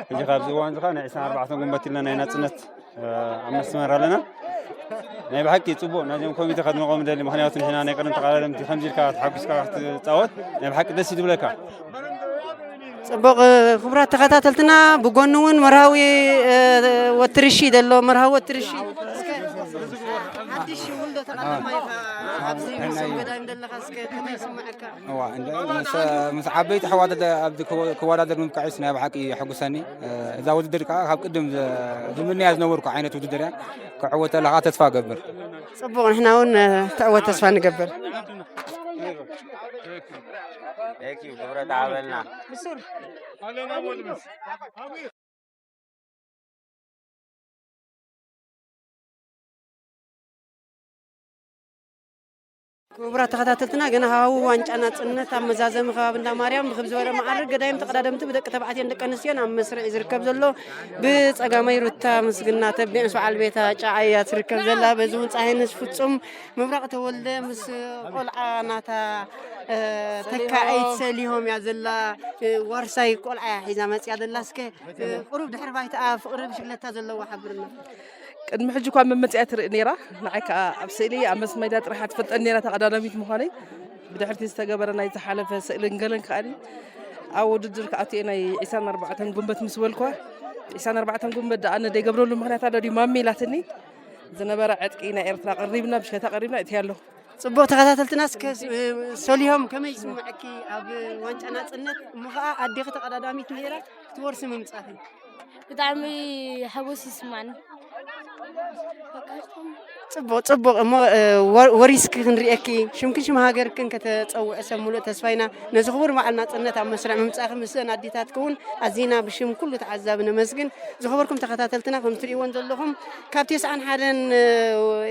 ሕጂ ካብዚ እዋን እዚ ኸዓ ናይ ዕስራን ኣርባዕተን ጉንበት ኢልና ናይ ናጽነት፣ እ፣ ኣብ መስመር ኣለና። ናይ ብሓቂ ጽቡቕ፣ ናይዞም ኮሚቴ ከድንቖም እደሊ። ምኽንያቱ ንሕና ናይ ቀደም ተቐዳደምቲ ከምዚ ኢልካ ተሓጒስካ ክትጻወት ናይ ብሓቂ ደስ እዩ ዝብለካ። ጽቡቕ፣ ክቡራት ተኸታተልትና፣ ብጎኑ እውን መርሃዊ፣ እ፣ ወትርሺ ዘሎ፣ መርሃዊ ወትርሺ። እስከ ሓድሽ ውልዶ ተቐዳማይ ኢኻ ኣብዚ ምስ ገዳይም ዘለኻ፣ እስከ ከመይ ይስምዓካ? እዋ፣ እንደ ምስ፣ ምስ ዓበይቲ ኣሕዋት ኣብዚ ክወ-፣ ክወዳደር ምብቃዕስ ናይ ብሓቂ የሐጉሰኒ። እ፣ እዛ ውድድር ከዓ ካብ ቅድም ዝ-፣ ዝምነያ ዝነበርኩ ዓይነት ውድድር እያ። ክዕወተላ ከዓ ተስፋ እገብር። ጽቡቕ፣ ንሕና እውን፣ እ፣ ትዕወት ተስፋ ንገብር። Thank you፣ ክብረት ኣበልና። ብሱር። ክቡራት ተኸታተልትና፣ ገና ሃዋህው ዋንጫ ናጽነት ኣብ መዛዘሚ ከባቢ እንዳ ማርያም ብክብ ዝበለ መዓርግ ገዳይም ተቐዳደምቲ ብደቂ ተባዕትዮን ደቂ ኣንስትዮን ኣብ መስርዕ እዩ ዝርከብ ዘሎ። ብጸጋማይ ሩታ ምስግና ተቢዕ ምስ በዓል ቤታ ጫዓ እያ ትርከብ ዘላ። በዚ እውን ጸሃይነሽ ፍጹም፣ ምብራቕ ተወልደ ምስ ቆልዓ ናታ፣ እ፣ ተካኢት ሰሊሆም እያ ዘላ። እ፣ ዋርሳይ ቆልዓ እያ ሒዛ መጽያ ዘላ። እስከ፣ እ፣ ቁሩብ ድሕሪ ባይታኣ ፍቕሪ ብሽግለታ ዘለዎ ሓብርና። ቅድሚ ሕጂ እኳ መመጽያ ትርኢ ነይራ። ንዓይ ከኣ ኣብ ስእሊ ኣብ መስመር ሜዳ ጥራሕ ትፈልጠኒ ነይራ ተቐዳዳሚት ምዃነይ። ብድሕርቲ ዝተገበረ ናይ ዝሓለፈ ስእልን ገለን ከኣ ኣብ ውድድር ክኣቱ እየ ናይ ዒስራን ኣርባዕተን ጉንበት ምስ በልኳ፣ ዒስራን ኣርባዕተን ጉንበት ደኣ ኣነ ዘይገብረሉ ምኽንያት ኣሎ ድዩ ማሚ ኢላትኒ። ዝነበረ ዕጥቂ ናይ ኤርትራ ቀሪብና፣ ብሽክለታ ቀሪብና እትያ ኣለኹ። ጽቡቕ ተኸታተልትና፣ እስከ ስ-፣ ሰሊሆም ከመይ ይስምዐኪ ኣብ ዋንጫ ናጽነት? እሞ ኸኣ ኣዴኺ ተቐዳዳሚት ነይራ ክትወርሲ ምምጻኺ። ብጣዕሚ ሓጎስ ይስማዕኒ። ጽቡቕ፣ ጽቡቕ። እሞ፣ እ፣ ወ-፣ ወሪስኪ ክንርእየኪ፣ ሽምክን ሽም ሃገርክን ከተጸውዒ ሰብ ሙሉእ ተስፋ ኢና። ነዚ ክቡር በዓል ናጽነት ኣብ መስርዕ ምምጻእኪ ምስዘን ኣዴታትኪ እውን ኣዚና ብሽም ኩሉ ተዓዛቢ ነመስግን። ዝኸበርኩም ተኸታተልትና፣ ከም ትርእይወን ዘለኹም፣ ካብ ተስዓን ሓደን፣ እ፣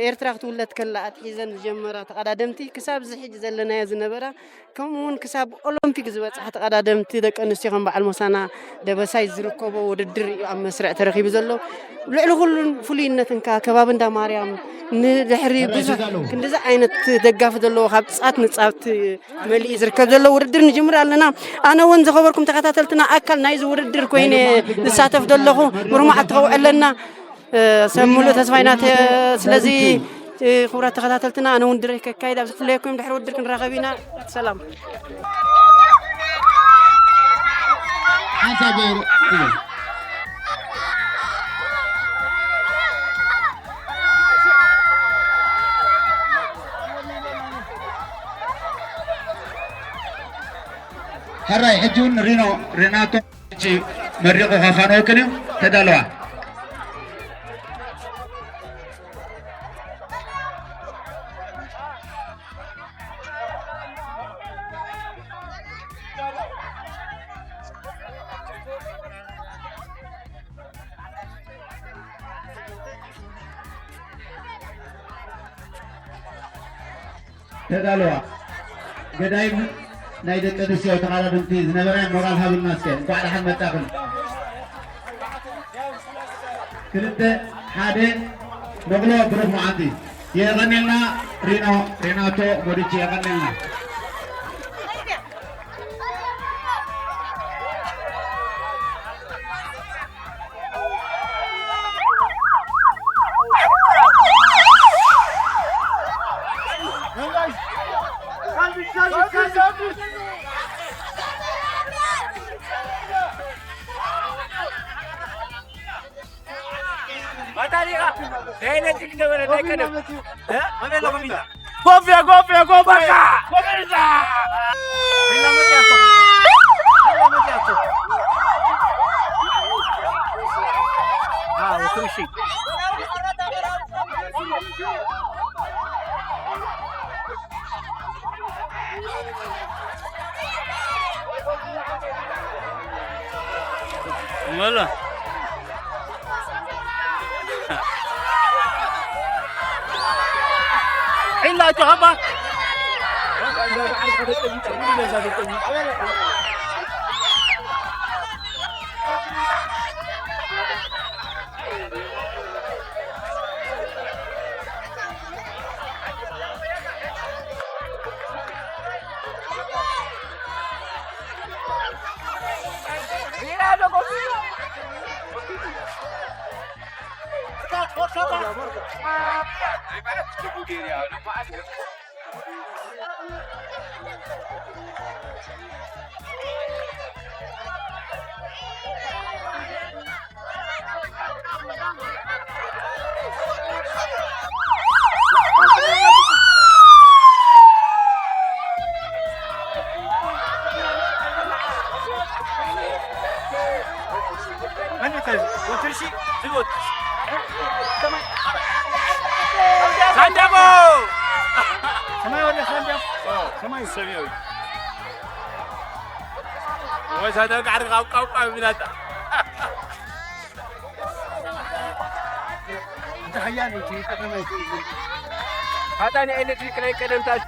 ኤርትራ ክትውለድ ከላ ኣትሒዘን ዝጀመራ ተቐዳደምቲ፣ ክሳብ እዚ ሕጂ ዘለናዮ ዝነበራ፣ ከምኡ እውን ክሳብ ኦሎምፒክ ዝበጽሓ ተቐዳደምቲ ደቂ ኣንስትዮ ከም በዓል ሞሳና ደበሳይ ዝርከቦ ውድድር እዩ ኣብ መስርዕ ተረኺቡ ዘሎ። ልዕሊ ኩሉን ፍሉይነትን ከኣ ከባቢ እንዳ ማርያም ንድሕሪ ብዙሕ ክንድዚ ዓይነት ደጋፊ ዘለዎ ካብ ጻት ንጻት መሊኡ ዝርከብ ዘሎ ውድድር ንጅምር ኣለና። ኣነ እውን ዝኸበርኩም ተኸታተልትና ኣካል ናይዚ ውድድር ኮይነ ዝሳተፍ ዘለኹ ምሩማዕ ተኸውዕ ኣለና። እ፣ ሰብ ሙሉእ ተስፋ ኢና። ተ-፣ ስለዚ፣ እ፣ ክቡራት ተኸታተልትና፣ ኣነ እውን ድሬ ከካይድ ኣብ ዝፍለየኩም ድሕሪ ውድድር ክንራኸብ ኢና። ሰላም። ሓንሳብ ሕራይ፣ ሕጂ እውን ሪኖ ሬናቶ ሕጂ መሪቑ ከፋንወክን እዩ። ተዳለዋ። ተዳለዋ። ገዳይም ናይ ደቂ ኣንስትዮ ተቓዳደምቲ ዝነበራ ሞራል ሃብና እስከ። እንኳዕ ደሓን መጻኽን። ክልተ ሓደ። መቕሎ ብሩኽ መዓልቲ። የቐኔልና ሪኖ ሬናቶ ሞዲቺ፣ የቐኔልና። ባታሊቃ ናይ ኤሌክትሪክ ነበረ ናይ ቀደም። እ? መን ኣለኹም ኢላ? ኮፍያ፣ ኮፍያ፣ ኮፍያ። በቃ! ኮፍያ! ቢላ መጽያቶ። ቢላ መጽያቶ። አዎ፣ ትንሽ። መላ። ዒላ ጆሃባ። ሳንዳቦ! ሰማይ ወደ ሳንዳቦ! ሰማይ ሰማያዊ። ወይ ሳንዳቦ ጋር ቃው ቃው ቃው ይላታ። እንተ ሓያል እዩ፣ እቲ ከተማ እዩ። ኣታ ናይ ኤሌክትሪክ ናይ ቀደምታት።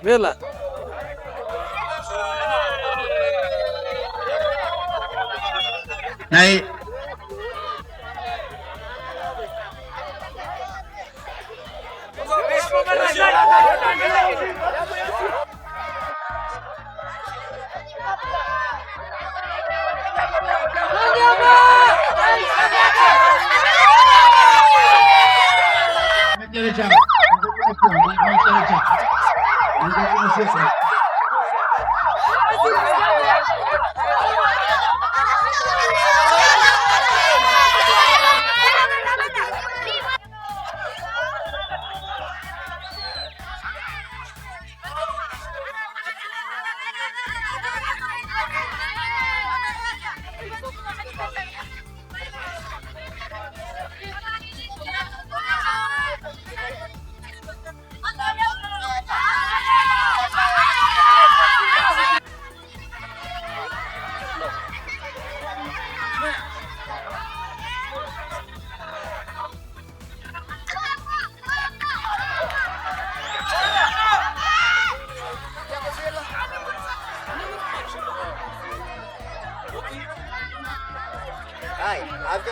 ቤላ ናይ መጨረሻ መጨረሻ ኣይ ኣብ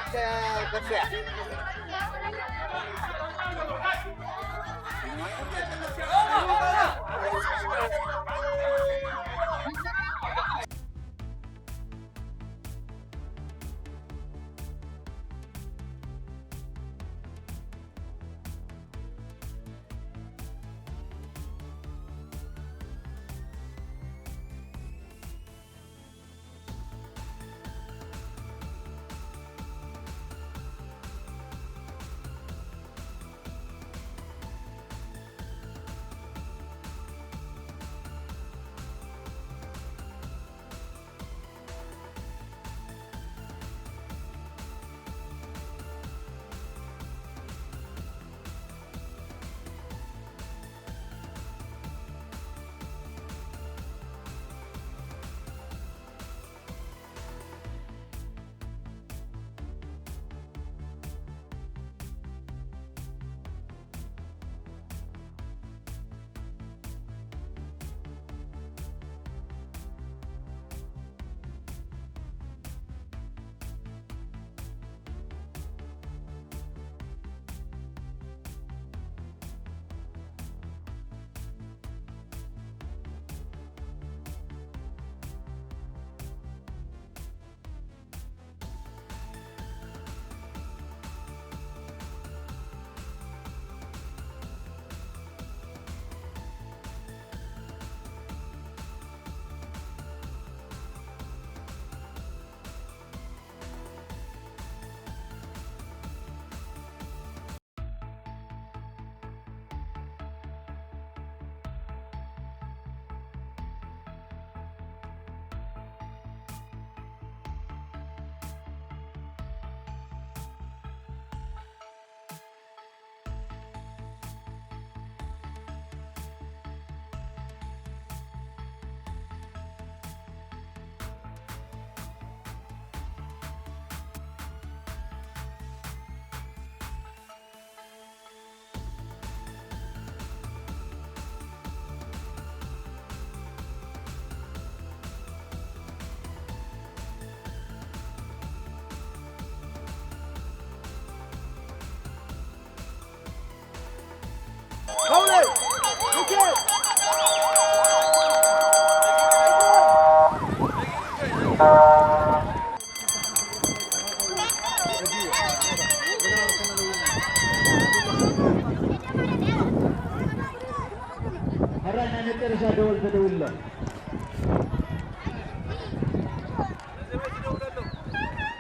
ሕራይ ናይ መጨረሻ ደወል ተደዊሉ ኣሎ።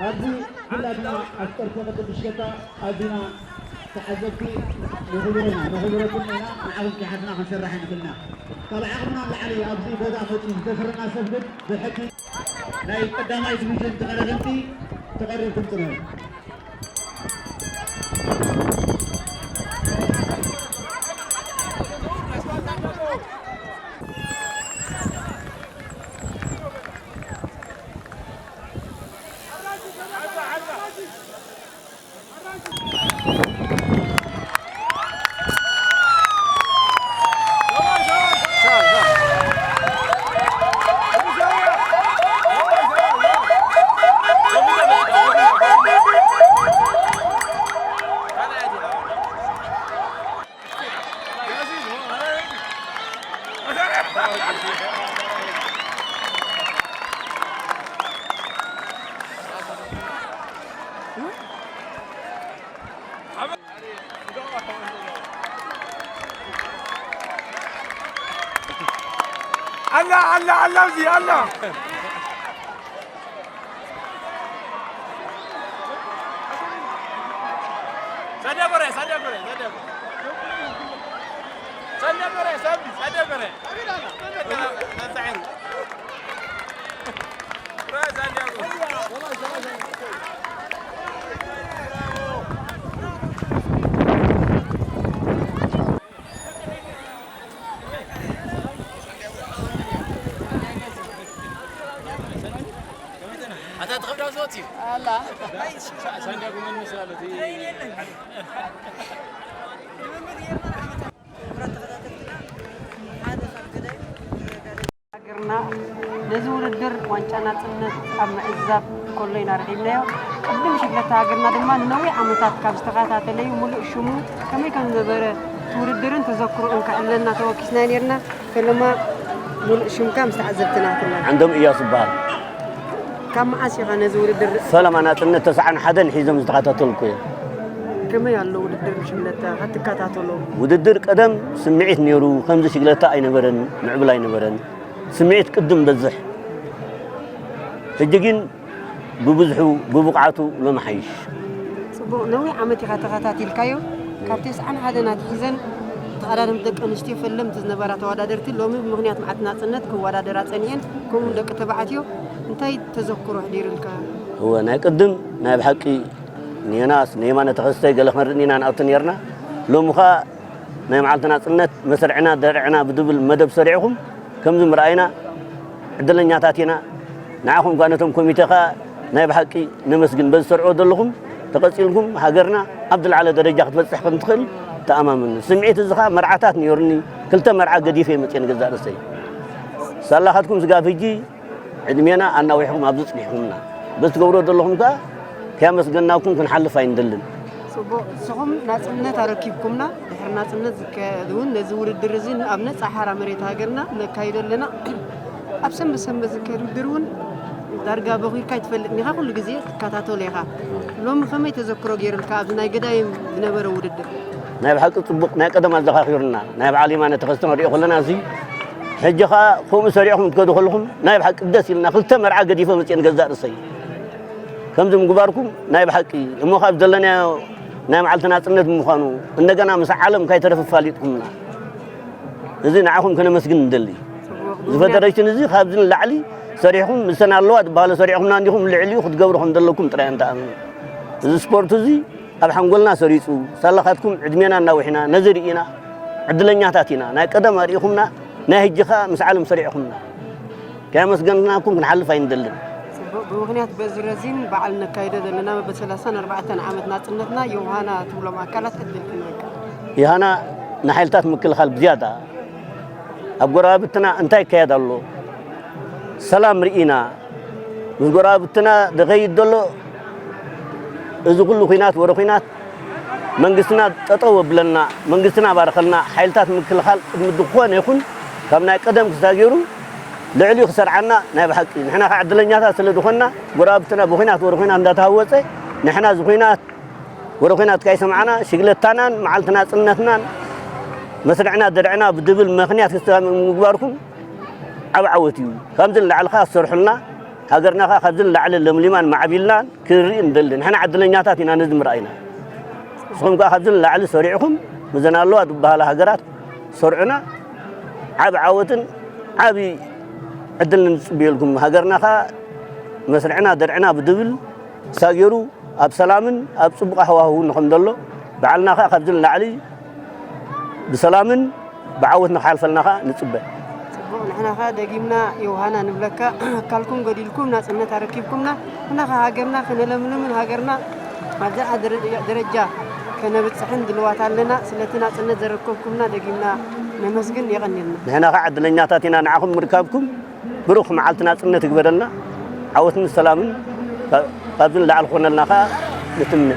ኣብዚ ኩላትና ኣፍቀርቲ ቅድም ምሽከታ ኣዚና ተዓዘብቲ ነኽብረና፣ ነኽብረኩም ኢና፣ ንዓኹም ከይሓዝና ክንሰርሕ ኣይንኽእልና። ካብ ዓቕምና ንላዕሊ ኣብዚ ቦታ መፂኡ ዝደፍረና ሰብ ግን ብሕጊ ናይ ቀዳማይ ዲቪዥን ተቐዳደምቲ ተቐሪብኩም ፅንሑ። ኣላ ኣላ ኣላ፣ ኣብዚ ኣላ። ሳንድያ ጎረ፣ ሳንድያ ጎረ፣ ሳንድያ ጎረ። ሳንድያ ጎረ፣ ሳንዲ፣ ሳንድያ ጎረ። ሳንድያ ጎረ። ኣታ ትኸብዳ ዘወት እዩ። ኣላ። ሳንዲያጎ መን መስላለቲ? ሃገርና ነዚ ውድድር ዋንጫ ናጽነት ኣብ ምዕዛብ ከሎ ኢና ረኺብናዮ። ቅድም ሽግለታ ሃገርና ድማ ንነዊሕ ዓመታት ካብ ዝተኸታተለዩ፣ ምሉእ ሽሙ ከመይ ከም ዝነበረ፣ እቲ ውድድርን ተዘክሮኡን ከዕልለና ተወኪስናዮ ነይርና። ፈለማ ምሉእ ሽምካ ምስ ተዓዘብትና ትላ። ዓንዶም እያሱ ይበሃል። ካብ መዓስ ኢኻ ነዚ ውድድር? ፈለማ ናጽነት ተስዓን ሓደን ሒዞም ዝተኸታተልኩ እየ። ከመይ ኣሎ ውድድር ሽግለታ ክትከታተሎ? ውድድር ቀደም ስምዒት ነይሩ፣ ከምዚ ሽግለታ ኣይነበረን፣ ምዕቡል ኣይነበረን። ስምዒት ቅድም በዝሕ። ሕጂ ግን ብብዝሑ፣ ብብቕዓቱ ሎም ሓይሽ። ጽቡቕ፣ ነዊሕ ዓመት ኢኻ ተኸታቲልካዮ። ካብ ተስዓን ሓደን ኣትሒዘን ተቐዳደምቲ ደቂ ኣንስትዮ ፈለምቲ ዝነበራ ተወዳደርቲ ሎሚ ብምኽንያት መዓልቲ ናጽነት ክወዳደራ ጸኒሐን፣ ከምኡውን ደቂ ተባዕትዮ እንታይ ተዘክሮ ኣሕዲሩልካ? እወ፣ ናይ ቅድም ናይ ብሓቂ ንየናስ ንየማነ ተኸስተ ገለ ክንርኢ ኢና ንኣቱ ነይርና። ሎሚ ኸኣ ናይ መዓልቲ ናጽነት መስርዕና ደርዕና ብድብል መደብ ሰሪዕኹም ከምዚ ምርኣይና ዕድለኛታት ኢና። ንዓኹም ጓ ነቶም ኮሚቴ ኸኣ ናይ ብሓቂ ነመስግን። በዚ ትሰርዕዎ ዘለኹም ተቐጺልኩም ሃገርና ኣብ ዝለዓለ ደረጃ ክትበጽሕ ከም ትኽእል ተኣማመኒ። ስምዒት እዚ ኸኣ መርዓታት ነይሩኒ። ክልተ መርዓ ገዲፈ እየ መጽየ ንገዛእ ርእሰይ። ሳላኻትኩም ስጋብ ሕጂ ዕድሜና ኣናዊሕኩም ኣብዚ ጽኒሕኩምና። በዚ ትገብሮ ዘለኹም ከኣ ከየመስገናኩም ክንሓልፍ ኣይንደልን። ጽቡቕ፣ ንስኹም ናጽነት ኣረኪብኩምና። ድሕሪ ናጽነት ዝካየድ እውን ነዚ ውድድር እዚ ኣብ ነጻ ሓራ መሬት ሃገርና ነካይዶ ኣለና። ኣብ ሰንበት ሰንበት ዝካየድ ውድድር እውን ዳርጋ በኺርካ ኣይትፈልጥን ኢኻ፣ ኩሉ ግዜ ትከታተሎ ኢኻ። ሎሚ ከመይ ተዘክሮ ገይሩልካ ኣብዚ ናይ ገዳይም ዝነበረ ውድድር? ናይ ብሓቂ ጽቡቕ፣ ናይ ቀደም ኣዘኻኺሩና። ናይ በዓል የማነ ተኸስተ ንሪኦ ከለና እዚ ሕጂ ኸኣ ከምኡ ሰሪዕኹም ክትከዱ ከለኹም ናይ ብሓቂ ደስ ኢልና። ክልተ መርዓ ገዲፈ መጽየ ንገዛእ ርእሰይ። ከምዚ ምግባርኩም ናይ ብሓቂ እሞ ካብ ዘለናዮ ናይ መዓልቲ ናጽነት ብምዃኑ እንደገና ምስ ዓለም ካይተረፈ ፋሊጥኩምና። እዚ ንዓኹም ከነመስግን ንደሊ። እዚ ፈደረሽን እዚ ካብዚ ንላዕሊ ሰሪሕኩም፣ ምስተን ኣለዋ ዝበሃለ ሰሪሕኩምና እንዲኹም ልዕሊኡ ክትገብሩ ከም ዘለኩም ጥራይ እንተኣምኑ። እዚ ስፖርት እዚ ኣብ ሓንጎልና ሰሪጹ፣ ሳላኻትኩም ዕድሜና እናውሒና ነዚ ርኢና ዕድለኛታት ኢና። ናይ ቀደም ኣርኢኹምና፣ ናይ ሕጂ ኸኣ ምስ ዓለም ሰሪዕኹምና። ከየመስገንናኩም ክንሓልፍ ኣይንደልን። ጽቡቕ፣ ብምኽንያት በዚ ረዚን በዓል ነካይዶ ዘለና መበል ሰላሳን ኣርባዕተን ዓመት ናጽነትና ዮሃና ትብሎም ኣካላት ዕድል ክንረክብ። ዮሃና ንሓይልታት ምክልኻል ብዝያዳ ኣብ ጎረባብትና እንታይ ይካየድ ኣሎ? ሰላም ርኢና፣ ምስ ጎረባብትና ዝኸይድ ዘሎ እዚ ኩሉ ኲናት ወረ ኲናት መንግስትና ጠጠው ኣብለና፣ መንግስትና ባርኸልና፣ ሓይልታት ምክልኻል ቅድሚ ዝኾነ ይኹን ካብ ናይ ቀደም ክሳብ ገይሩ ልዕሊኡ ክሰርዓና ናይ ብሓቂ ንሕና ከዓ ዕድለኛታት ስለ ዝኾንና፣ ጎረባብትና ብኹናት ወረ ኹናት እንዳተሃወፀ፣ ንሕና እዚ ኹናት ወረ ኹናት ካይሰማዕና፣ ሽግለታናን መዓልቲ ናፅነትናን መስርዕና ደርዕና ብድብል ምኽንያት ክስተማም ምግባርኩም ዓብ ዓወት እዩ። ከምዚ ንላዕሊ ከዓ ትሰርሑልና፣ ሃገርና ከኣ ካብዚ ንላዕሊ ለምሊማን ማዕቢልናን ክንርኢ ንደሊ። ንሕና ዕድለኛታት ኢና ነዚ ምርኣይና። ንስኹም ከኣ ካብዚ ንላዕሊ ሰሪዕኹም፣ ምስዘን ኣለዋ ዝበሃላ ሃገራት ሰርዑና፣ ዓቢ ዓወትን ዓቢ ዕድልን ንጽብየልኩም። ሃገርና ከኣ መስርዕና ደርዕና ብድብል ሳጊሩ ኣብ ሰላምን ኣብ ጽቡቕ ሃዋህው ንኸም ዘሎ፣ ባዕልና ከኣ ካብዚ ንላዕሊ ብሰላምን ብዓወት ንኽሓልፈልና ከኣ ንጽበ። ጽቡቕ፣ ንሕና ከኣ ደጊምና ዮሃና ንብለካ፣ ኣካልኩም ጎዲልኩም ናጽነት ኣረኪብኩምና፣ ንሕና ከኣ ሃገርና ከነለምልምን ሃገርና ኣብ ዝለዓለ ደረ-፣ ደረጃ ከነብጽሕን ድልዋት ኣለና። ስለቲ ናጽነት ዘረከብኩምና ደጊምና ነመስግን፣ የቐንየልና። ንሕና ከኣ ዕድለኛታት ኢና ንዓኹም ምርካብኩም። ብሩኽ መዓልቲ ናጽነት ይግበረልና። ዓወትን ሰላምን ካ-፣ ካብዚ ንላዕሊ ክኾነልና ከኣ ንትምነ።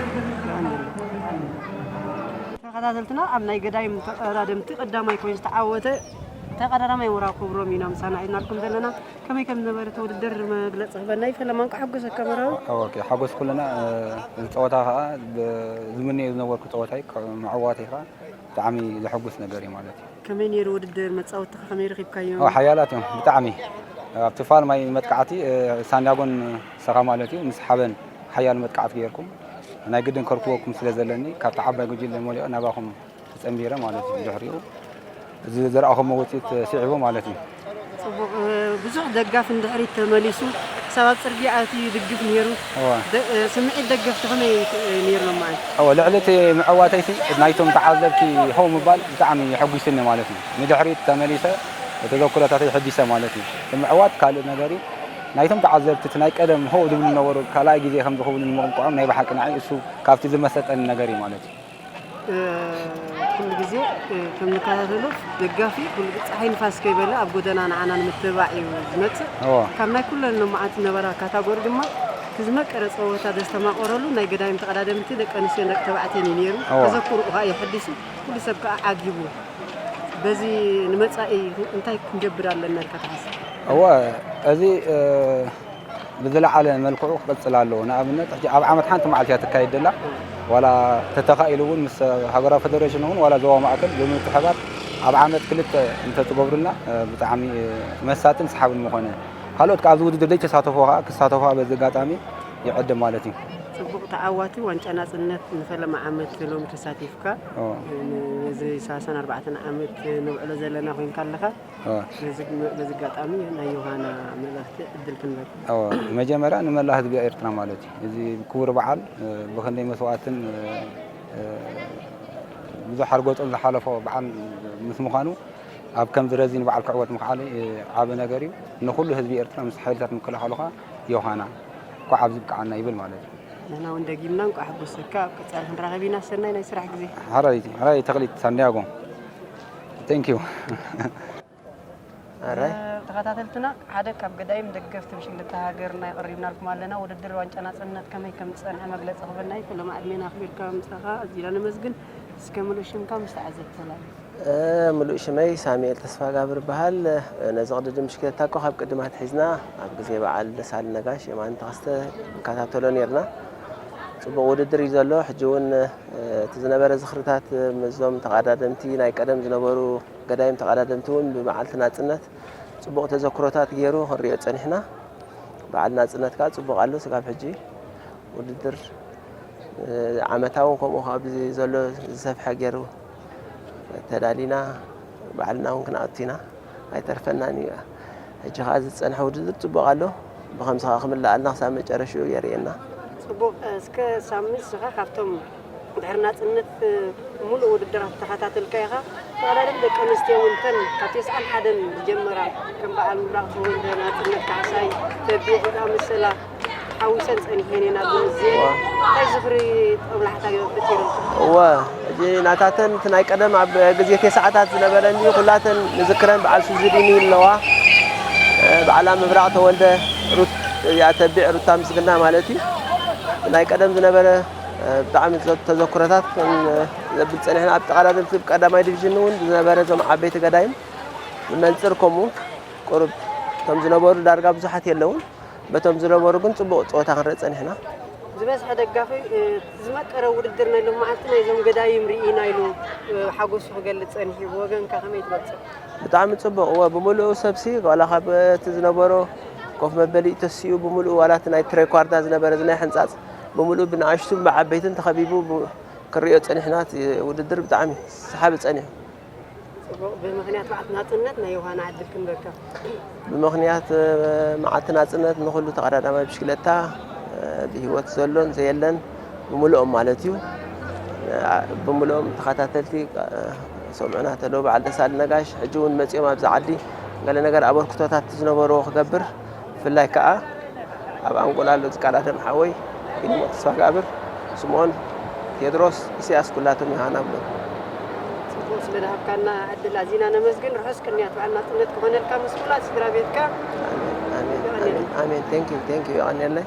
ተኸታተልትና፣ ኣብ ናይ ገዳይም ተቐዳደምቲ ቀዳማይ ኮይኑ ዝተዓወተ ተቐዳዳማይ ወራው ክብሮም ኢና ምሳና ሒዝናልኩም ዘለና። ከመይ ከም ዝነበረ እቲ ውድድር መግለጺ ክበና እዩ። ፈለማ እንኳዕ ሓጎሰካ መራዊ። ኦኬ፣ ሓጎስ ኩልና፣ እ፣ እዚ ጸወታ ከኣ ብ-፣ ዝምነዮ ዝነበርኩ ጸወታ እዩ። ካብ ምዕዋተይ ከኣ ብጣዕሚ ዘሐጉስ ነገር እዩ ማለት እዩ። ከመይ ነይሩ ውድድር? መጻወትኻ ከመይ ረኺብካዮም? ኦ፣ ሓያላት እዮም ብጣዕሚ። ኣብቲ ፋል ማይ መጥቃዕቲ፣ እ፣ ሳንዲያጎን ሰኻ ማለት እዩ፣ ምስ ሓበን ሓያል መጥቃዕቲ ገይርኩም፣ ናይ ግድን ከርክበኩም ስለ ዘለኒ፣ ካብቲ ዓባይ ጉጅለ መሊኦ ናባኹም ተጸንቢረ ማለት እዩ። ድሕሪኡ እዚ ዘርኣኹሞ ውጽኢት ስዒቡ ማለት እዩ። ጽቡቕ፣ እ፣ ብዙሕ ደጋፊ ንድሕሪት ተመሊሱ፣ ክሳብ ኣብ ጽርግያ ኣትዩ ይድግፍ ነይሩ። እወ። ደ-፣ እ፣ ስምዒት ደገፍቲ ከመይ፣ እ፣ ነይሩ ሎማዓንቲ? እወ፣ ልዕሊ እቲ መዕዋተይሲ ናይቶም ተዓዘብቲ ሆው ምባል ብጣዕሚ የሐጒስኒ ማለት እዩ። ንድሕሪት ተመሊሰ ተዘክሮታተይ ሕዲሰ ማለት እዩ። እቲ ምዕዋት ካልእ ነገር እዩ። ናይቶም ተዓዘብቲ እቲ ናይ ቀደም ሆው ዝብሉ ዝነበሩ ካልኣይ ግዜ ከም ዝኸውን ንምቕምቋዖም ናይ ብሓቂ ንዓይ እሱ ካብቲ ዝመሰጠኒ ነገር እዩ ማለት እዩ። እ፣ ኩሉ ግዜ፣ እ፣ ከም ንከታተሎ ደጋፊ ኩሉ ግዜ ጸሓይ ንፋስ ከይበለ ኣብ ጎደና ንዓና ንምትብባዕ እዩ ዝመጽእ። እዎ። ካብ ናይ ኩለን ሎማዓንቲ ነበራ ካታጎሪ ድማ እቲ ዝመቀረ ጸወታ ዘስተማቐረሉ ናይ ገዳይም ተቐዳደምቲ ደቂ ኣንስትዮን ደቂ ተባዕትዮን እዩ ነይሩ። እዎ። ተዘክሮኡ ከኣ የሐዲሱ፣ ኩሉ ሰብ ከኣ ዓጊቡ። በዚ ንመጻኢ እንታይ ክንገብር ኣለና ኢልካ ትሓስብ? እወ፣ እዚ፣ እ፣ ብዝለዓለ መልክዑ ክቕጽል ኣለዎ። ንኣብነት፣ ሕጂ ኣብ ዓመት ሓንቲ መዓልቲ እያ ትካየድ ዘላ። ዋላ ተተኻኢሉ እውን ምስ ሃገራዊ ፌደሬሽን እውን ዋላ ዞባ ማእከል ብምትሕባር ኣብ ዓመት ክልተ እንተትገብሩልና፣ እ፣ ብጣዕሚ፣ እ፣ መሳጥን ሰሓብን ምኾነ። ካልኦት ከኣ ኣብዚ ውድድር ዘይተሳተፉ ከኣ ክሳተፉ በዚ ኣጋጣሚ ይዕድም ማለት እዩ። ጽቡቕ ተዓዋቲ ዋንጫ ናጽነት ንፈለማ ዓመት ሎሚ ተሳቲፍካ፣ እዎ። ነዚ ሰላሳን ኣርባዕተን ዓመት ነብዕሎ ዘለና ኮይንካ ኣለኻ። እዎ። በዚ፣ በዚ ኣጋጣሚ ናይ ዮሃና መልእኽቲ ዕድል ክንበል። እዎ፣ መጀመርያ ንመላእ ህዝቢ ኤርትራ ማለት እዩ። እዚ ክቡር በዓል፣ እ፣ ብኽንደይ መስዋእትን፣ እ፣ እ፣ ብዙሕ ሓርጎጽን ዝሓለፎ በዓል ምስ ምዃኑ፣ ኣብ ከምዚ ረዚን በዓል ክዕወት ምኽኣለይ፣ እ፣ ዓቢ ነገር እዩ። ንኹሉ ህዝቢ ኤርትራ ምስ ሓይልታት ምክልኻሉ ከኣ ዮሃና፣ እንኳዕ ኣብዚ ብቅዓና ይብል ማለት እዩ። ንሕና እውን ደጊምና እንኳዕ ሓጎሰካ። ኣብ ቀጻሊ ክንራኸብ ኢና። ሰናይ ናይ ስራሕ ግዜ። ሕራይ፣ ሕራይ ተኽሊት ሳንዲያጎ። Thank you። ኣረ። እ፣ ተኸታተልትና፣ ሓደ ካብ ገዳይም ደገፍቲ ብሽክለታ ሃገርና የቕሪብናልኩም ኣለና። ውድድር ዋንጫ ናጽነት ከመይ ከም ዝጸንሐ መግለጺ ክበና እዩ። ፈለማ ዕድሜና ኣኽቢርካ ምጻኻ ኣዚና ነመስግን። እስከ ምሉእ ሽምካ ምስ ተዓዘብቲ ተላለ። እ፣ ምሉእ ሽመይ ሳሙኤል ተስፋጋብር እበሃል። ነዚ ቅድድም ብሽክለታ እኮ ካብ ቅድም ኣትሒዝና ኣብ ግዜ በዓል ደሳለ ነጋሽ፣ የማነ ተኸስተ ንከታተሎ ኔርና። ጽቡቕ ውድድር እዩ ዘሎ። ሕጂ እውን፣ እ፣ እቲ ዝነበረ ዝኽርታት ምስዞም ተቐዳደምቲ፣ ናይ ቀደም ዝነበሩ ገዳይም ተቐዳደምቲ እውን ብመዓልቲ ናጽነት ጽቡቕ ተዘክሮታት ገይሩ ክንሪኦ ጸኒሕና። በዓል ናጽነት ከኣ ጽቡቕ ኣሎ። ስጋብ ሕጂ ውድድር፣ እ፣ ዓመታውን ከምኡ ካብ እዚ ዘሎ ዝሰፍሐ ገይሩ ተዳሊና፣ ባዕልና እውን ክንኣቱ ኢና። ኣይተርፈናን እዩ። ሕጂ ከኣ ዝጸንሐ ውድድር ጽቡቕ ኣሎ። ብኸምዚ ከኣ ክምልኣልና ክሳብ መጨረሽኡ የርእየና። ጽቡቕ። እስከ ሳሚ፣ ንስኻ ካብቶም ድሕሪ ናጽነት ምሉእ ውድድራት ተኸታተልካ ኢኻ። ተቐዳደምቲ ደቂ ኣንስትዮ እውን እተን ካብ ተስዓን ሓደን ዝጀመራ ከም በዓል ምብራቕ ተወልደ፣ ናጽነት ካሕሳይ፣ ተቢዕ ዝኣመሰላ ሓዊሰን ጸኒሐን እየን። ኣብዚ ሙዝየም እንታይ ዝኽሪ ጦብላሕታ ፈጢሩልኩም? እወ፣ ሕጂ ናታተን እቲ ናይ ቀደም ኣብ ግዜ ተስዓታት ዝነበረን እዩ። ኩላተን ንዝክረን በዓል ሱዚ ዲኒ ኣለዋ። በዓላ ምብራቕ ተወልደ፣ ሩት-፣ እዚኣ ተቢዕ ሩታ ምስግና ማለት እዩ። ናይ ቀደም ዝነበረ ብጣዕሚ ዘ-፣ ተዘክሮታት ከም ዘብል ጸኒሕና፣ ኣብ ተቐዳደምቲ ቀዳማይ ዲቪዥን እውን ዝነበረ እዞም ዓበይቲ ገዳይም ብመንጽር ከምኡ ቁሩብ እቶም ዝነበሩ ዳርጋ ብዙሓት የለውን። በቶም ዝነበሩ ግን ጽቡቕ ጸወታ ክንርኢ ጸኒሕና። ዝበዝሐ ደጋፊ፣ እ፣ ዝመቀረ ውድድር ናይ ሎማዓንቲ ናይዞም ገዳይም ርኢና ኢሉ፣ እ፣ ሓጎሱ ክገልጽ ጸኒሑ። ብወገንካ ከመይ ትገልጾ? ብጣዕሚ ጽቡቕ። እወ፣ ብምሉኡ ሰብሲ ዋላ ካብ እቲ ዝነበሮ ኮፍ መበሊ ተሲኡ ብምሉእ ዋላ እቲ ናይ ትሬኳርዳ ዝነበረ እዚ ናይ ሕንጻጽ ብምሉእ ብንኣሽቱን ብዓበይትን ተኸቢቡ ብ- ክርእዮ ጸኒሕና። እቲ ውድድር ብጣዕሚ ሰሓቢ ጸኒሑ። ጽቡቕ። ብምኽንያት በዓልቲ ናጽነት ናይ ዮሃና ዕድል ክንበካ። ብምኽንያት መዓልቲ ናጽነት ንኹሉ ተቐዳዳማይ ብሽክለታ ብህይወት ዘሎን ዘየለን ብምልኦም ማለት እዩ። ብምልኦም ተኸታተልቲ ሰምዑና ተለዉ በዓል ደሳሊ ነጋሽ ሕጂ እውን መጺኦም ኣብዚ ዓዲ ገለ ነገር ኣበርክቶታት ዝነበርዎ ክገብር ብፍላይ ከዓ ኣብ ኣንጎላ ኣሎ ዝቃዳደም ሓወይ ኢልሞ ተስፋ ጋብር ስምኦን ቴድሮስ ኢሳያስ ኩላቶም ይሃና ብሎ ጽቡቕ ስለ ዝሃብካና ዕድል ኣዚና ነመስግን። ርሑስ ቅንያት በዓል ናጽነት ክኾነልካ ምስ ሙላት ስድራ ቤትካ። ኣሜን thank you thank you የቐንየለይ።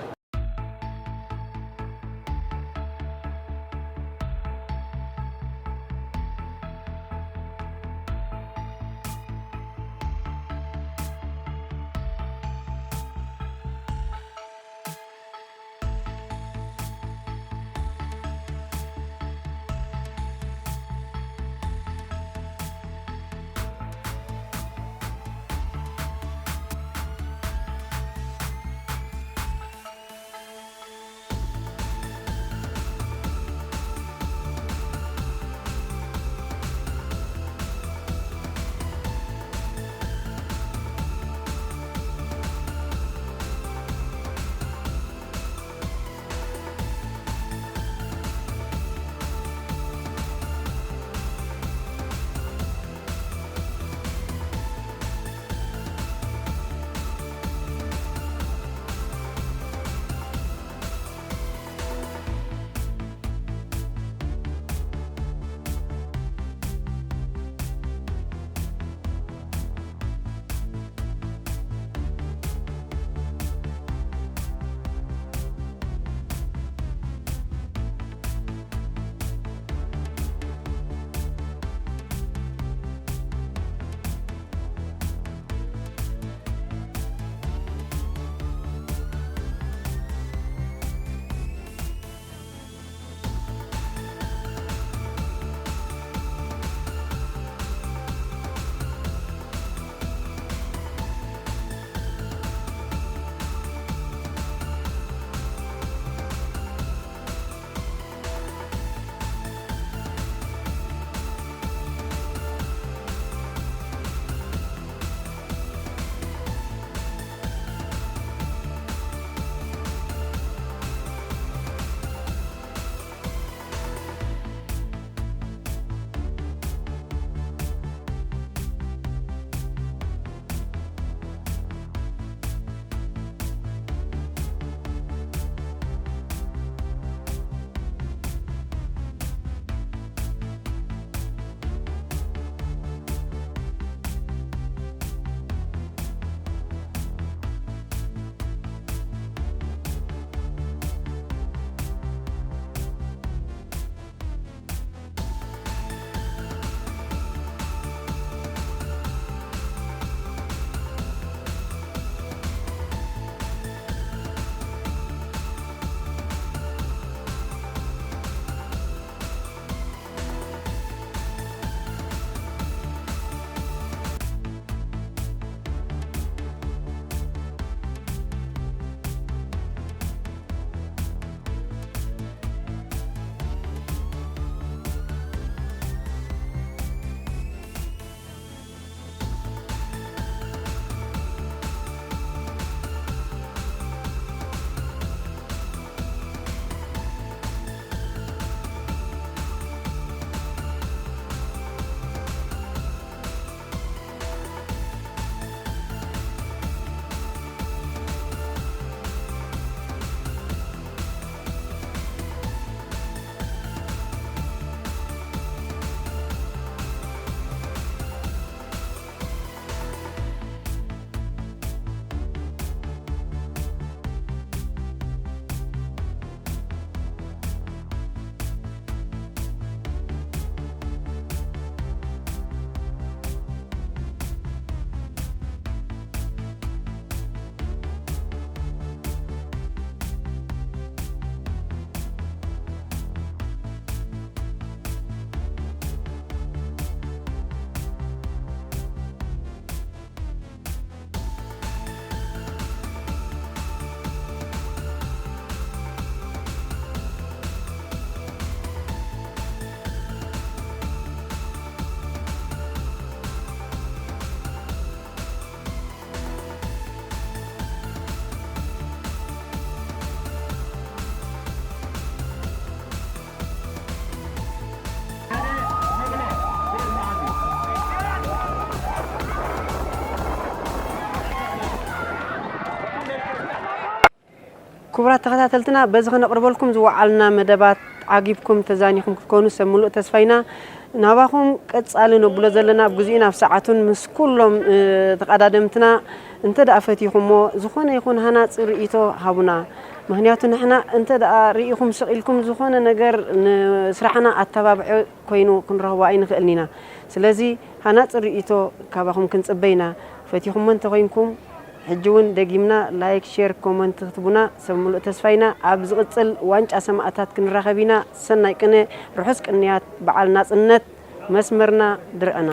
ክቡራት ተኸታተልትና፣ በዚ ከነቕርበልኩም ዝወዓልና መደባት ዓጊብኩም ተዛኒኹም ክትኮኑ ሰብ ምሉእ ተስፋ ኢና። ናባኹም ቀጻሊ ነብሎ ዘለና ኣብ ግዜኡን ኣብ ሰዓቱን ምስ ኩሎም፣ እ፣ ተቐዳደምትና። እንተ ደኣ ፈቲኹሞ፣ ዝኾነ ይኹን ሃናጺ ርእይቶ ሃቡና። ምኽንያቱ ንሕና እንተ ደኣ ርኢኹም ስቕ ኢልኩም ዝኾነ ነገር ንስራሕና ኣተባብዖ ኮይኑ ክንረኽቦ ኣይንኽእልን ኢና። ስለዚ ሃናጺ ርእይቶ ካባኹም ክንጽበ ኢና። ፈቲኹሞ እንተኾይንኩም፣ ሕጂ እውን ደጊምና ላይክ፣ ሼር፣ ኮመንት ክትቡና ሰብ ምሉእ ተስፋ ኢና። ኣብ ዝቕጽል ዋንጫ ሰማእታት ክንራኸብ ኢና። ሰናይ ቅነ፣ ርሑስ ቅንያት በዓል ናጽነት። መስመርና ድርዕና።